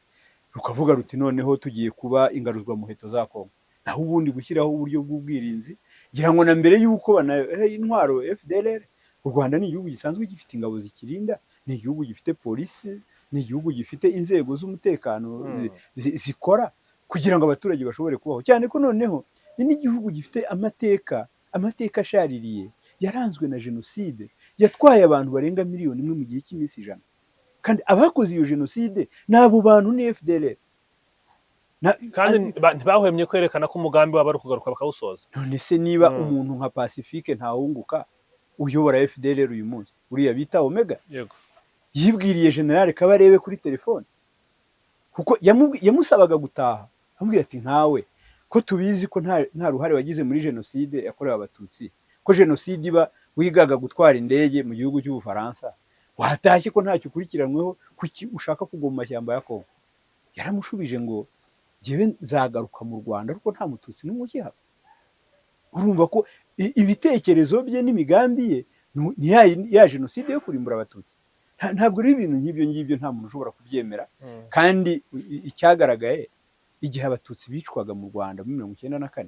rukavuga ruti noneho tugiye kuba ingaruzwamuheto za Kongo. Naho ubundi gushyiraho uburyo bw'ubwirinzi, ngira ngo na mbere y'uko banaha intwaro FDLR, u Rwanda ni igihugu gisanzwe gifite ingabo zikirinda, ni igihugu gifite polisi, ni igihugu gifite inzego z'umutekano zikora kugira ngo abaturage bashobore kubaho, cyane ko noneho ni n'igihugu gifite amateka ashaririye yaranzwe na jenoside yatwaye abantu barenga 1 miliyoni mu gihe cy'iminsi 100, kandi abakoze iyo jenoside ni abo bantu, ni FDLR. Kandi ntibahwemye kwerekana ko umugambi wabo ari ukugaruka bakawusoza. None se niba umuntu nka Pacifique Ntawunguka uyobora FDLR uyu munsi, uriya bita Omega, yibwiriye General Kabarebe kuri telefone, kuko yamusabaga gutaha, amubwira ati nkawe ko tubizi ko nta ruhare wagize muri jenoside yakorewe Abatutsi, ko jenoside iba wigaga gutwara indege mu gihugu cy'Ubufaransa, watashye ko ntacyo ukurikiranyweho, kuki ushaka kugwa mu mashyamba ya Kongo? Yaramushubije ngo njyewe nzagaruka mu Rwanda ariko nta Mututsi n'umwe ukihaba. Urumva ko ibitekerezo bye n'imigambi ye ni ya jenoside yo kurimbura Abatutsi. Ntabwo rero ibintu nk'ibyo ngibyo nta muntu ushobora kubyemera. Kandi icyagaragaye igihe Abatutsi bicwaga mu Rwanda muri 94,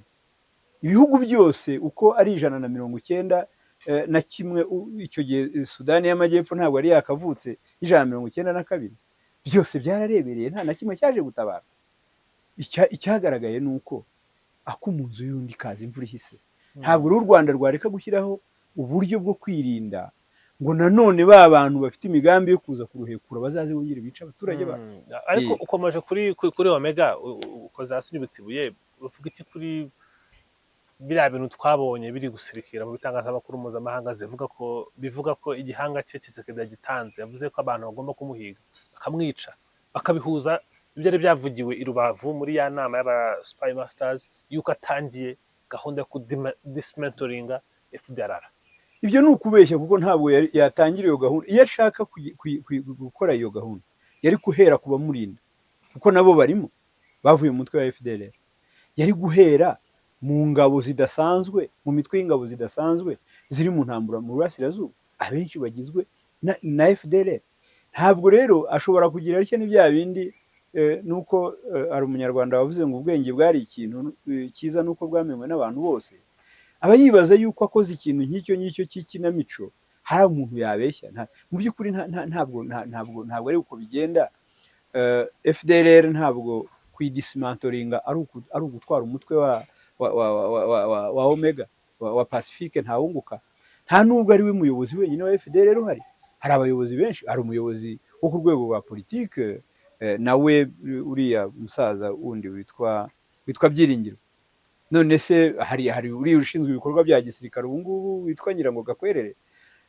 ibihugu byose uko ari 191, icyo gihe Sudani y'Amajyepfo ntabwo yari yakavutse, 192, byose byararebereye, nta na kimwe cyaje gutabara. Icyagaragaye ni uko ako mu nzu y'undi kaza imvura ihise. Ntabwo rero u Rwanda rwareka gushyiraho uburyo bwo kwirinda ngo nanone ba bantu bafite imigambi yo kuza kuruhekura bazaze bongere bice abaturage bacu. Ariko ukomeje kuri Omega, ukoze hasi unyibutsa ibuye. Uvuga iki kuri biriya bintu twabonye biri gusirikira mu bitangazamakuru mpuzamahanga, zivuga ko bivuga ko igihanga cye Tshisekedi yagitanze, yavuze ko abantu bagomba kumuhiga bakamwica, bakabihuza ibyari byavugiwe i Rubavu muri ya nama y'aba Spy Masters, yuko atangiye gahunda yo kudismantlinga FDLR? Ibyo ni ukubeshya, kuko ntabwo yatangira iyo gahunda. Iyo ashaka gukora iyo gahunda yari guhera ku bamurinda, kuko nabo barimo bavuye mu mutwe wa FDLR. Yari guhera mu ngabo zidasanzwe, mu mitwe y'ingabo zidasanzwe ziri mu ntambara mu burasirazuba, abenshi bagizwe na FDLR. Ntabwo rero ashobora kugira atya. Ni bya bindi nuko hari Umunyarwanda wavuze ngo ubwenge bwari ikintu cyiza nuko bwamenywe n'abantu bose. Aba yibaza yuko akoze ikintu nk'icyo ngicyo cy'ikinamico hari umuntu yabeshya. Mu by'ukuri ntabwo ari uko bigenda. FDLR ntabwo kuyidismantlinga ari ugutwara umutwe wa Omega, wa Pacifique Ntawunguka. Nta nubwo ari we muyobozi wenyine wa FDLR uhari, hari abayobozi benshi. Hari umuyobozi wo ku rwego rwa politike, nawe uriya musaza wundi witwa Byiringiro. None se hari uriya ushinzwe ibikorwa bya gisirikare ubu ngubu witwa Nyirango Gakwerere,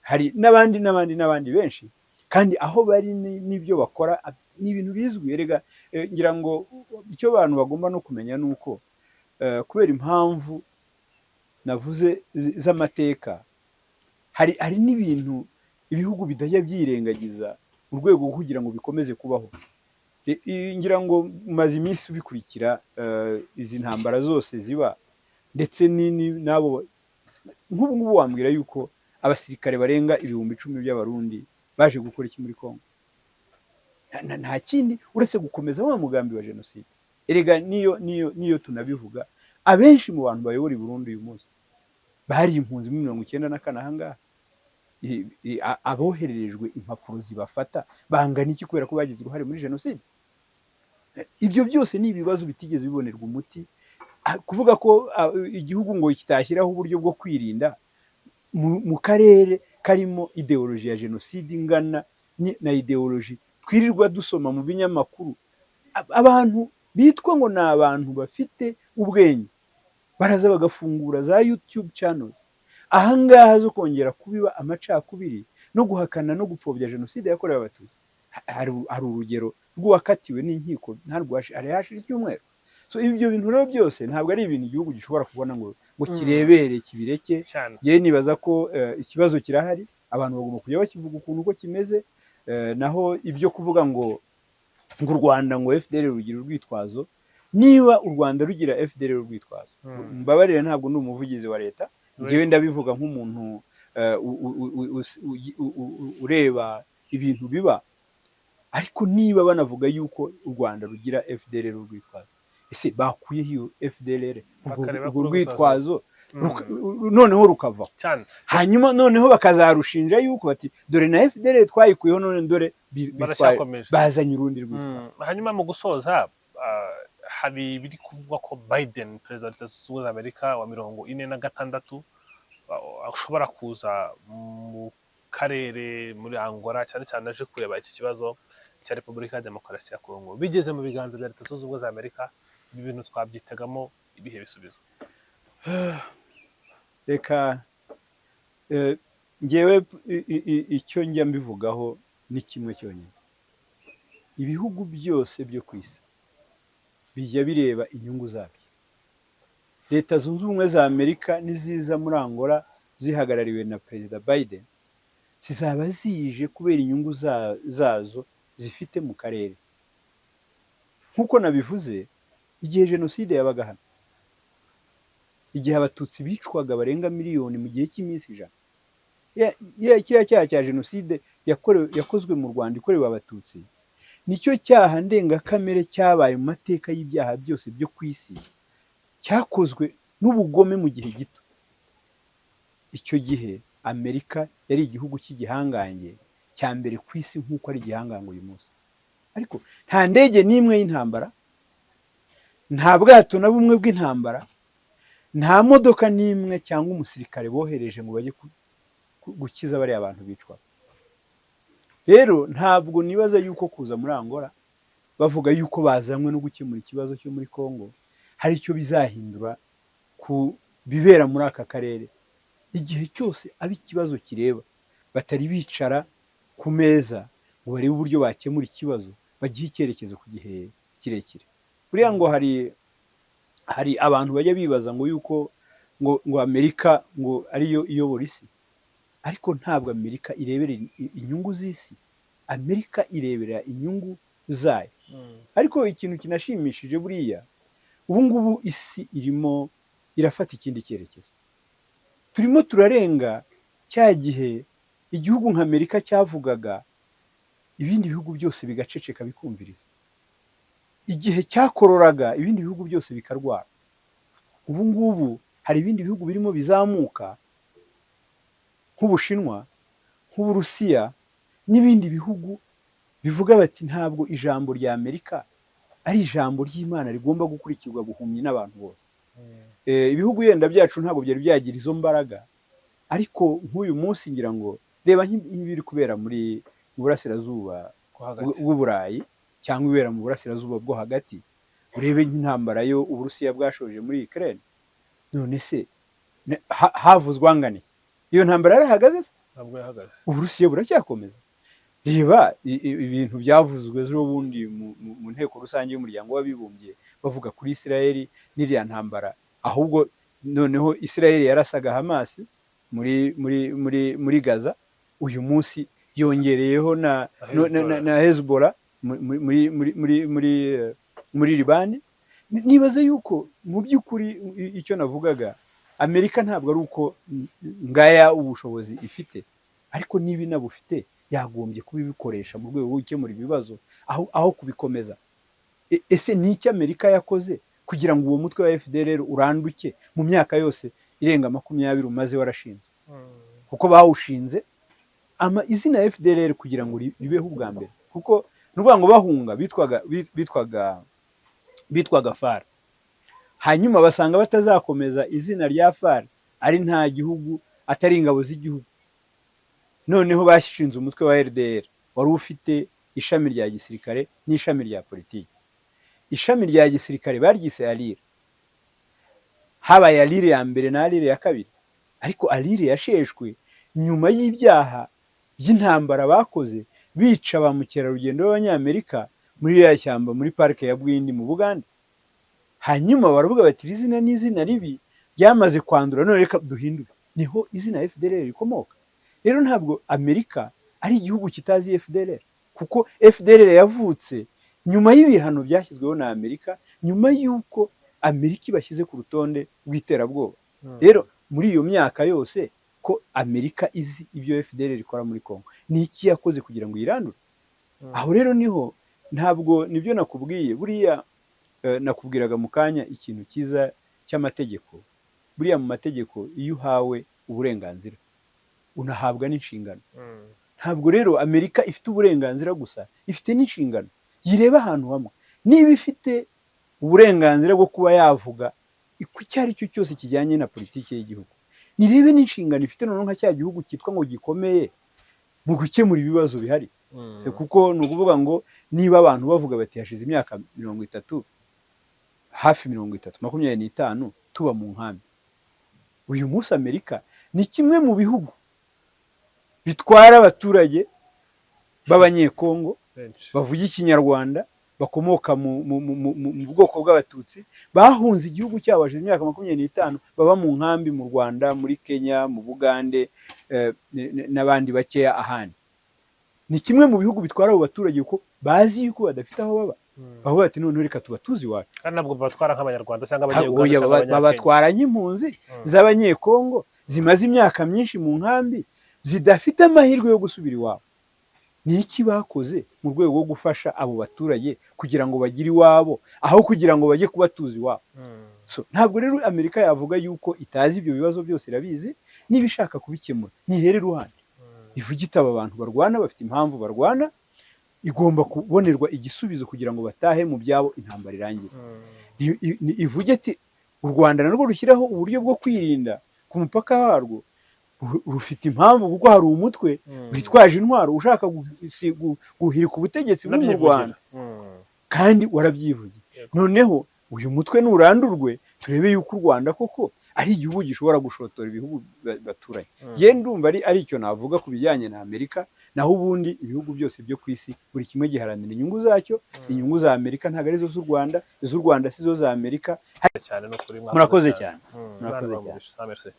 hari n'abandi n'abandi n'abandi benshi, kandi aho bari n'ibyo bakora ni ibintu bizwi. Erega ngira ngo icyo abantu bagomba no kumenya ni uko kubera impamvu navuze z'amateka, hari n'ibintu ibihugu bidajya byirengagiza mu rwego rwo kugira ngo bikomeze kubaho. Ngira ngo maze iminsi ubikurikira, izi ntambara zose ziba, ndetse n'abo nk'ubu ngubu wambwira yuko abasirikare barenga 10,000 by'Abarundi baje gukora iki muri Congo? Nta kindi uretse gukomeza wa mugambi wa jenoside. Erega niyo tunabivuga, abenshi mu bantu bayobora i Burundi uyu munsi bari impunzi muri 94. Ahangaha abohererejwe impapuro zibafata bangana iki kubera ko bagize uruhare muri jenoside? Ibyo byose ni ibibazo bitigeze bibonerwa umuti. Kuvuga ko igihugu ngo kitashyiraho uburyo bwo kwirinda mu karere karimo idéologie ya jenoside ingana na idéologie twirirwa dusoma mu binyamakuru, abantu bitwa ngo ni abantu bafite ubwenge baraza bagafungura za YouTube channels ahangaha zo kongera kubiba amacakubiri no guhakana no gupfobya jenoside yakorewe Abatutsi. Hari urugero rw'uwakatiwe n'inkiko, ntabwo hari hashira icyumweru. So ibyo bintu rero byose ntabwo ari ibintu igihugu gishobora kubona ngo kirebere kibireke. Njyewe nibaza ko ikibazo kirahari, abantu bagomba kujya bakivuga ukuntu uko kimeze. Naho ibyo kuvuga ngo u Rwanda ngo FDLR rugira urwitwazo, niba u Rwanda rugira FDLR urwitwazo, mbabarire, ntabwo ndi umuvugizi wa leta, njyewe ndabivuga nk'umuntu ureba ibintu biba. Ariko niba banavuga yuko u Rwanda rugira FDLR urwitwazo, ese bakuyeho iyo FDLR, Bakareba urwo ko rwitwazo noneho rukavaho, hanyuma noneho bakazarushinja yuko bati: "Dore na FDLR twayikuyeho, none dore Baracyakomeje. bazanye urundi rwitwazo." Hanyuma mu gusoza, hari ibiri kuvugwa ko Biden, perezida wa Leta Zunze Ubumwe za Amerika wa 46, ashobora kuza mu karere, muri Angola cyane cyane, aje kureba iki kibazo cya Repubulika ya Demokarasi ya Kongo. Bigeze mu biganza bya Leta Zunze Ubumwe za Amerika, ibi bintu twabyitegamo ibihe bisubizo? Reka ngewe icyo njya mbivugaho ni kimwe cyonyine: ibihugu byose byo ku isi bijya bireba inyungu zabyo. Leta Zunze Ubumwe za Amerika niziza muri Angola zihagarariwe na Perezida Biden, zizaba zije kubera inyungu zazo zifite mu karere. Nk'uko nabivuze, igihe jenoside yabaga hano, igihe Abatutsi bicwaga barenga miliyoni mu gihe cy'iminsi 100, kiriya cyaha cya jenoside yakozwe mu Rwanda ikorewe Abatutsi, nicyo cyaha ndengakamere cyabaye mu mateka y'ibyaha byose byo ku isi, cyakozwe n'ubugome mu gihe gito. Icyo gihe Amerika yari igihugu cy'igihangange cya mbere ku isi nk'uko ari igihangange uyu munsi, ariko nta ndege n'imwe y'intambara, nta bwato na bumwe bw'intambara, nta modoka n'imwe cyangwa umusirikare bohereje ngo bajye gukiza bariya bantu bicwa. Rero ntabwo nibaza yuko kuza muri Angola bavuga yuko bazanywe no gukemura ikibazo cyo muri Congo hari icyo bizahindura ku bibera muri aka karere, igihe cyose aba ikibazo kireba batari bicara ku meza ngo barebe uburyo bakemura ikibazo, bagihe icyerekezo ku gihe kirekire. Buriya ngo hari abantu bajya bibaza ngo yuko ngo Amerika ngo ariyo iyobora isi, ariko ntabwo Amerika irebera inyungu z'isi, Amerika irebera inyungu zayo. Ariko ikintu kinashimishije, buriya ubu ngubu isi irimo irafata ikindi cyerekezo. Turimo turarenga cya gihe igihugu nka Amerika cyavugaga, ibindi bihugu byose bigaceceka bikumviriza, igihe cyakororaga, ibindi bihugu byose bikarwara. Ubu ngubu hari ibindi bihugu birimo bizamuka nk'Ubushinwa, nk'Uburusiya n'ibindi bihugu bivuga bati: "Ntabwo ijambo rya Amerika ari ijambo ry'Imana rigomba gukurikirwa buhumyi n'abantu bose." Ibihugu yenda byacu ntabwo byari byagira izo mbaraga, ariko nk'uyu munsi ngira ngo reba nk'ibiri kubera muri mu burasirazuba Bwo hagati. bw'Uburayi cyangwa ibibera mu Burasirazuba bwo Hagati, urebe nk'intambara yo Uburusiya bwashoje muri Ukraine. None se havuzwe angana iki? Iyo ntambara yarahagaze se? Ntabwo yahagaze. Uburusiya buracyakomeza. Reba ibintu byavuzwe ejo bundi mu nteko rusange y'Umuryango w'Abibumbye, bavuga kuri Isirayeli n'iriya ntambara. Ahubwo noneho Isirayeli yarasaga Hamasi muri Gaza, uyu munsi yongereyeho na Hezbollah muri Libani. Nibaze yuko mu by'ukuri icyo navugaga, Amerika ntabwo ari uko ngaya ubushobozi ifite, ariko niba inabufite yagombye kubibikoresha mu rwego rwo gukemura ibibazo aho kubikomeza. Ese ni iki Amerika yakoze kugira ngo uwo mutwe wa FDLR uranduke mu myaka yose irenga 20 umaze warashinzwe? Kuko bawushinze ama izina FDLR kugira ngo ribeho ubwa mbere, kuko ni ukuvuga ngo bahunga bitwaga FAR, hanyuma basanga batazakomeza izina rya FAR ari nta gihugu, atari ingabo z'igihugu. Noneho bashinze umutwe wa RDR wari ufite ishami rya gisirikare n'ishami rya politiki. Ishami rya gisirikare baryise ALIR. Habaye ALIR ya mbere na ALIR ya kabiri, ariko ALIR yasheshwe nyuma y'ibyaha by'intambara bakoze, bica ba mukerarugendo b'Abanyamerika muri ririya shyamba, muri parike ya Bwindi mu Bugande. Hanyuma baravuga bati: "Iri zina ni izina ribi ryamaze kwandura, none reka duhindure." Niho izina FDLR rikomoka. Rero ntabwo Amerika ari igihugu kitazi FDLR, kuko FDLR yavutse nyuma y'ibihano byashyizweho na Amerika, nyuma y'uko Amerika ibashyize ku rutonde rw'iterabwoba. Rero muri iyo myaka yose ko Amerika izi ibyo FDLR ikora muri Congo, ni iki yakoze kugira ngo uyirandure? Aho rero niho ntabwo nibyo nakubwiye buriya, nakubwiraga mu kanya ikintu cyiza cy'amategeko. Buriya mu mategeko, iyo uhawe uburenganzira unahabwa n'inshingano. Ntabwo rero Amerika ifite uburenganzira gusa, ifite n'inshingano yireba ahantu hamwe. Niba ifite uburenganzira bwo kuba yavuga icyo ari cyo cyose kijyanye na politiki y'igihugu, nirebe n'inshingano ifite noneho nka cya gihugu cyitwa ngo gikomeye mu gukemura ibibazo bihari. Kuko ni ukuvuga ngo niba abantu bavuga bati hashize imyaka 30, hafi 30, 25 tuba mu nkambi, uyu munsi Amerika ni kimwe mu bihugu bitwara abaturage b'Abanyekongo Benshi bavuga Ikinyarwanda, bakomoka mu bwoko bw'Abatutsi, bahunze igihugu cyabo hashize imyaka 25, baba mu nkambi mu Rwanda, muri Kenya, mu Bugande, n'abandi bakeya ahandi. Ni kimwe mu bihugu bitwara abo baturage kuko bazi yuko badafite aho baba. Bavuga bati: "Noneho reka tubatuze iwacu." Kandi ntabwo babatwara nk'Abanyarwanda cyangwa Abanyeuganda Oya, cyangwa Abanyakenya. Babatwara nk'impunzi z'Abanyekongo zimaze imyaka myinshi mu nkambi, zidafite amahirwe yo gusubira iwabo. Ni iki bakoze mu rwego rwo gufasha abo baturage kugira ngo bagire iwabo, aho kugira ngo bajye kubatuza iwabo? So, ntabwo rero Amerika yavuga yuko itazi ibyo bibazo byose. Irabizi. Niba ishaka kubikemura, nihere iruhande, ivuge iti: "Aba bantu barwana bafite impamvu barwana, igomba kubonerwa igisubizo kugira ngo batahe mu byabo, intambara irangire." Ivuge iti: "U Rwanda narwo rushyiraho uburyo bwo kwirinda ku mupaka warwo, rufite impamvu kuko hari umutwe witwaje intwaro ushaka guhirika ubutegetsi bwo mu Unabyivugira. Rwanda." Kandi warabyivugiye. Noneho uyu mutwe nurandurwe, turebe yuko u Rwanda koko ari igihugu gishobora gushotora ibihugu baturanye. Njye ndumva ari icyo navuga ku bijyanye na Amerika. Naho ubundi ibihugu byose byo ku isi, buri kimwe giharanira inyungu zacyo. Inyungu za Amerika ntabwo arizo z'u Rwanda, iz'u Rwanda si zo za Amerika. Cyane no kuri. Murakoze cyane. Murakoze Murakoze cyane. cyane. Merci.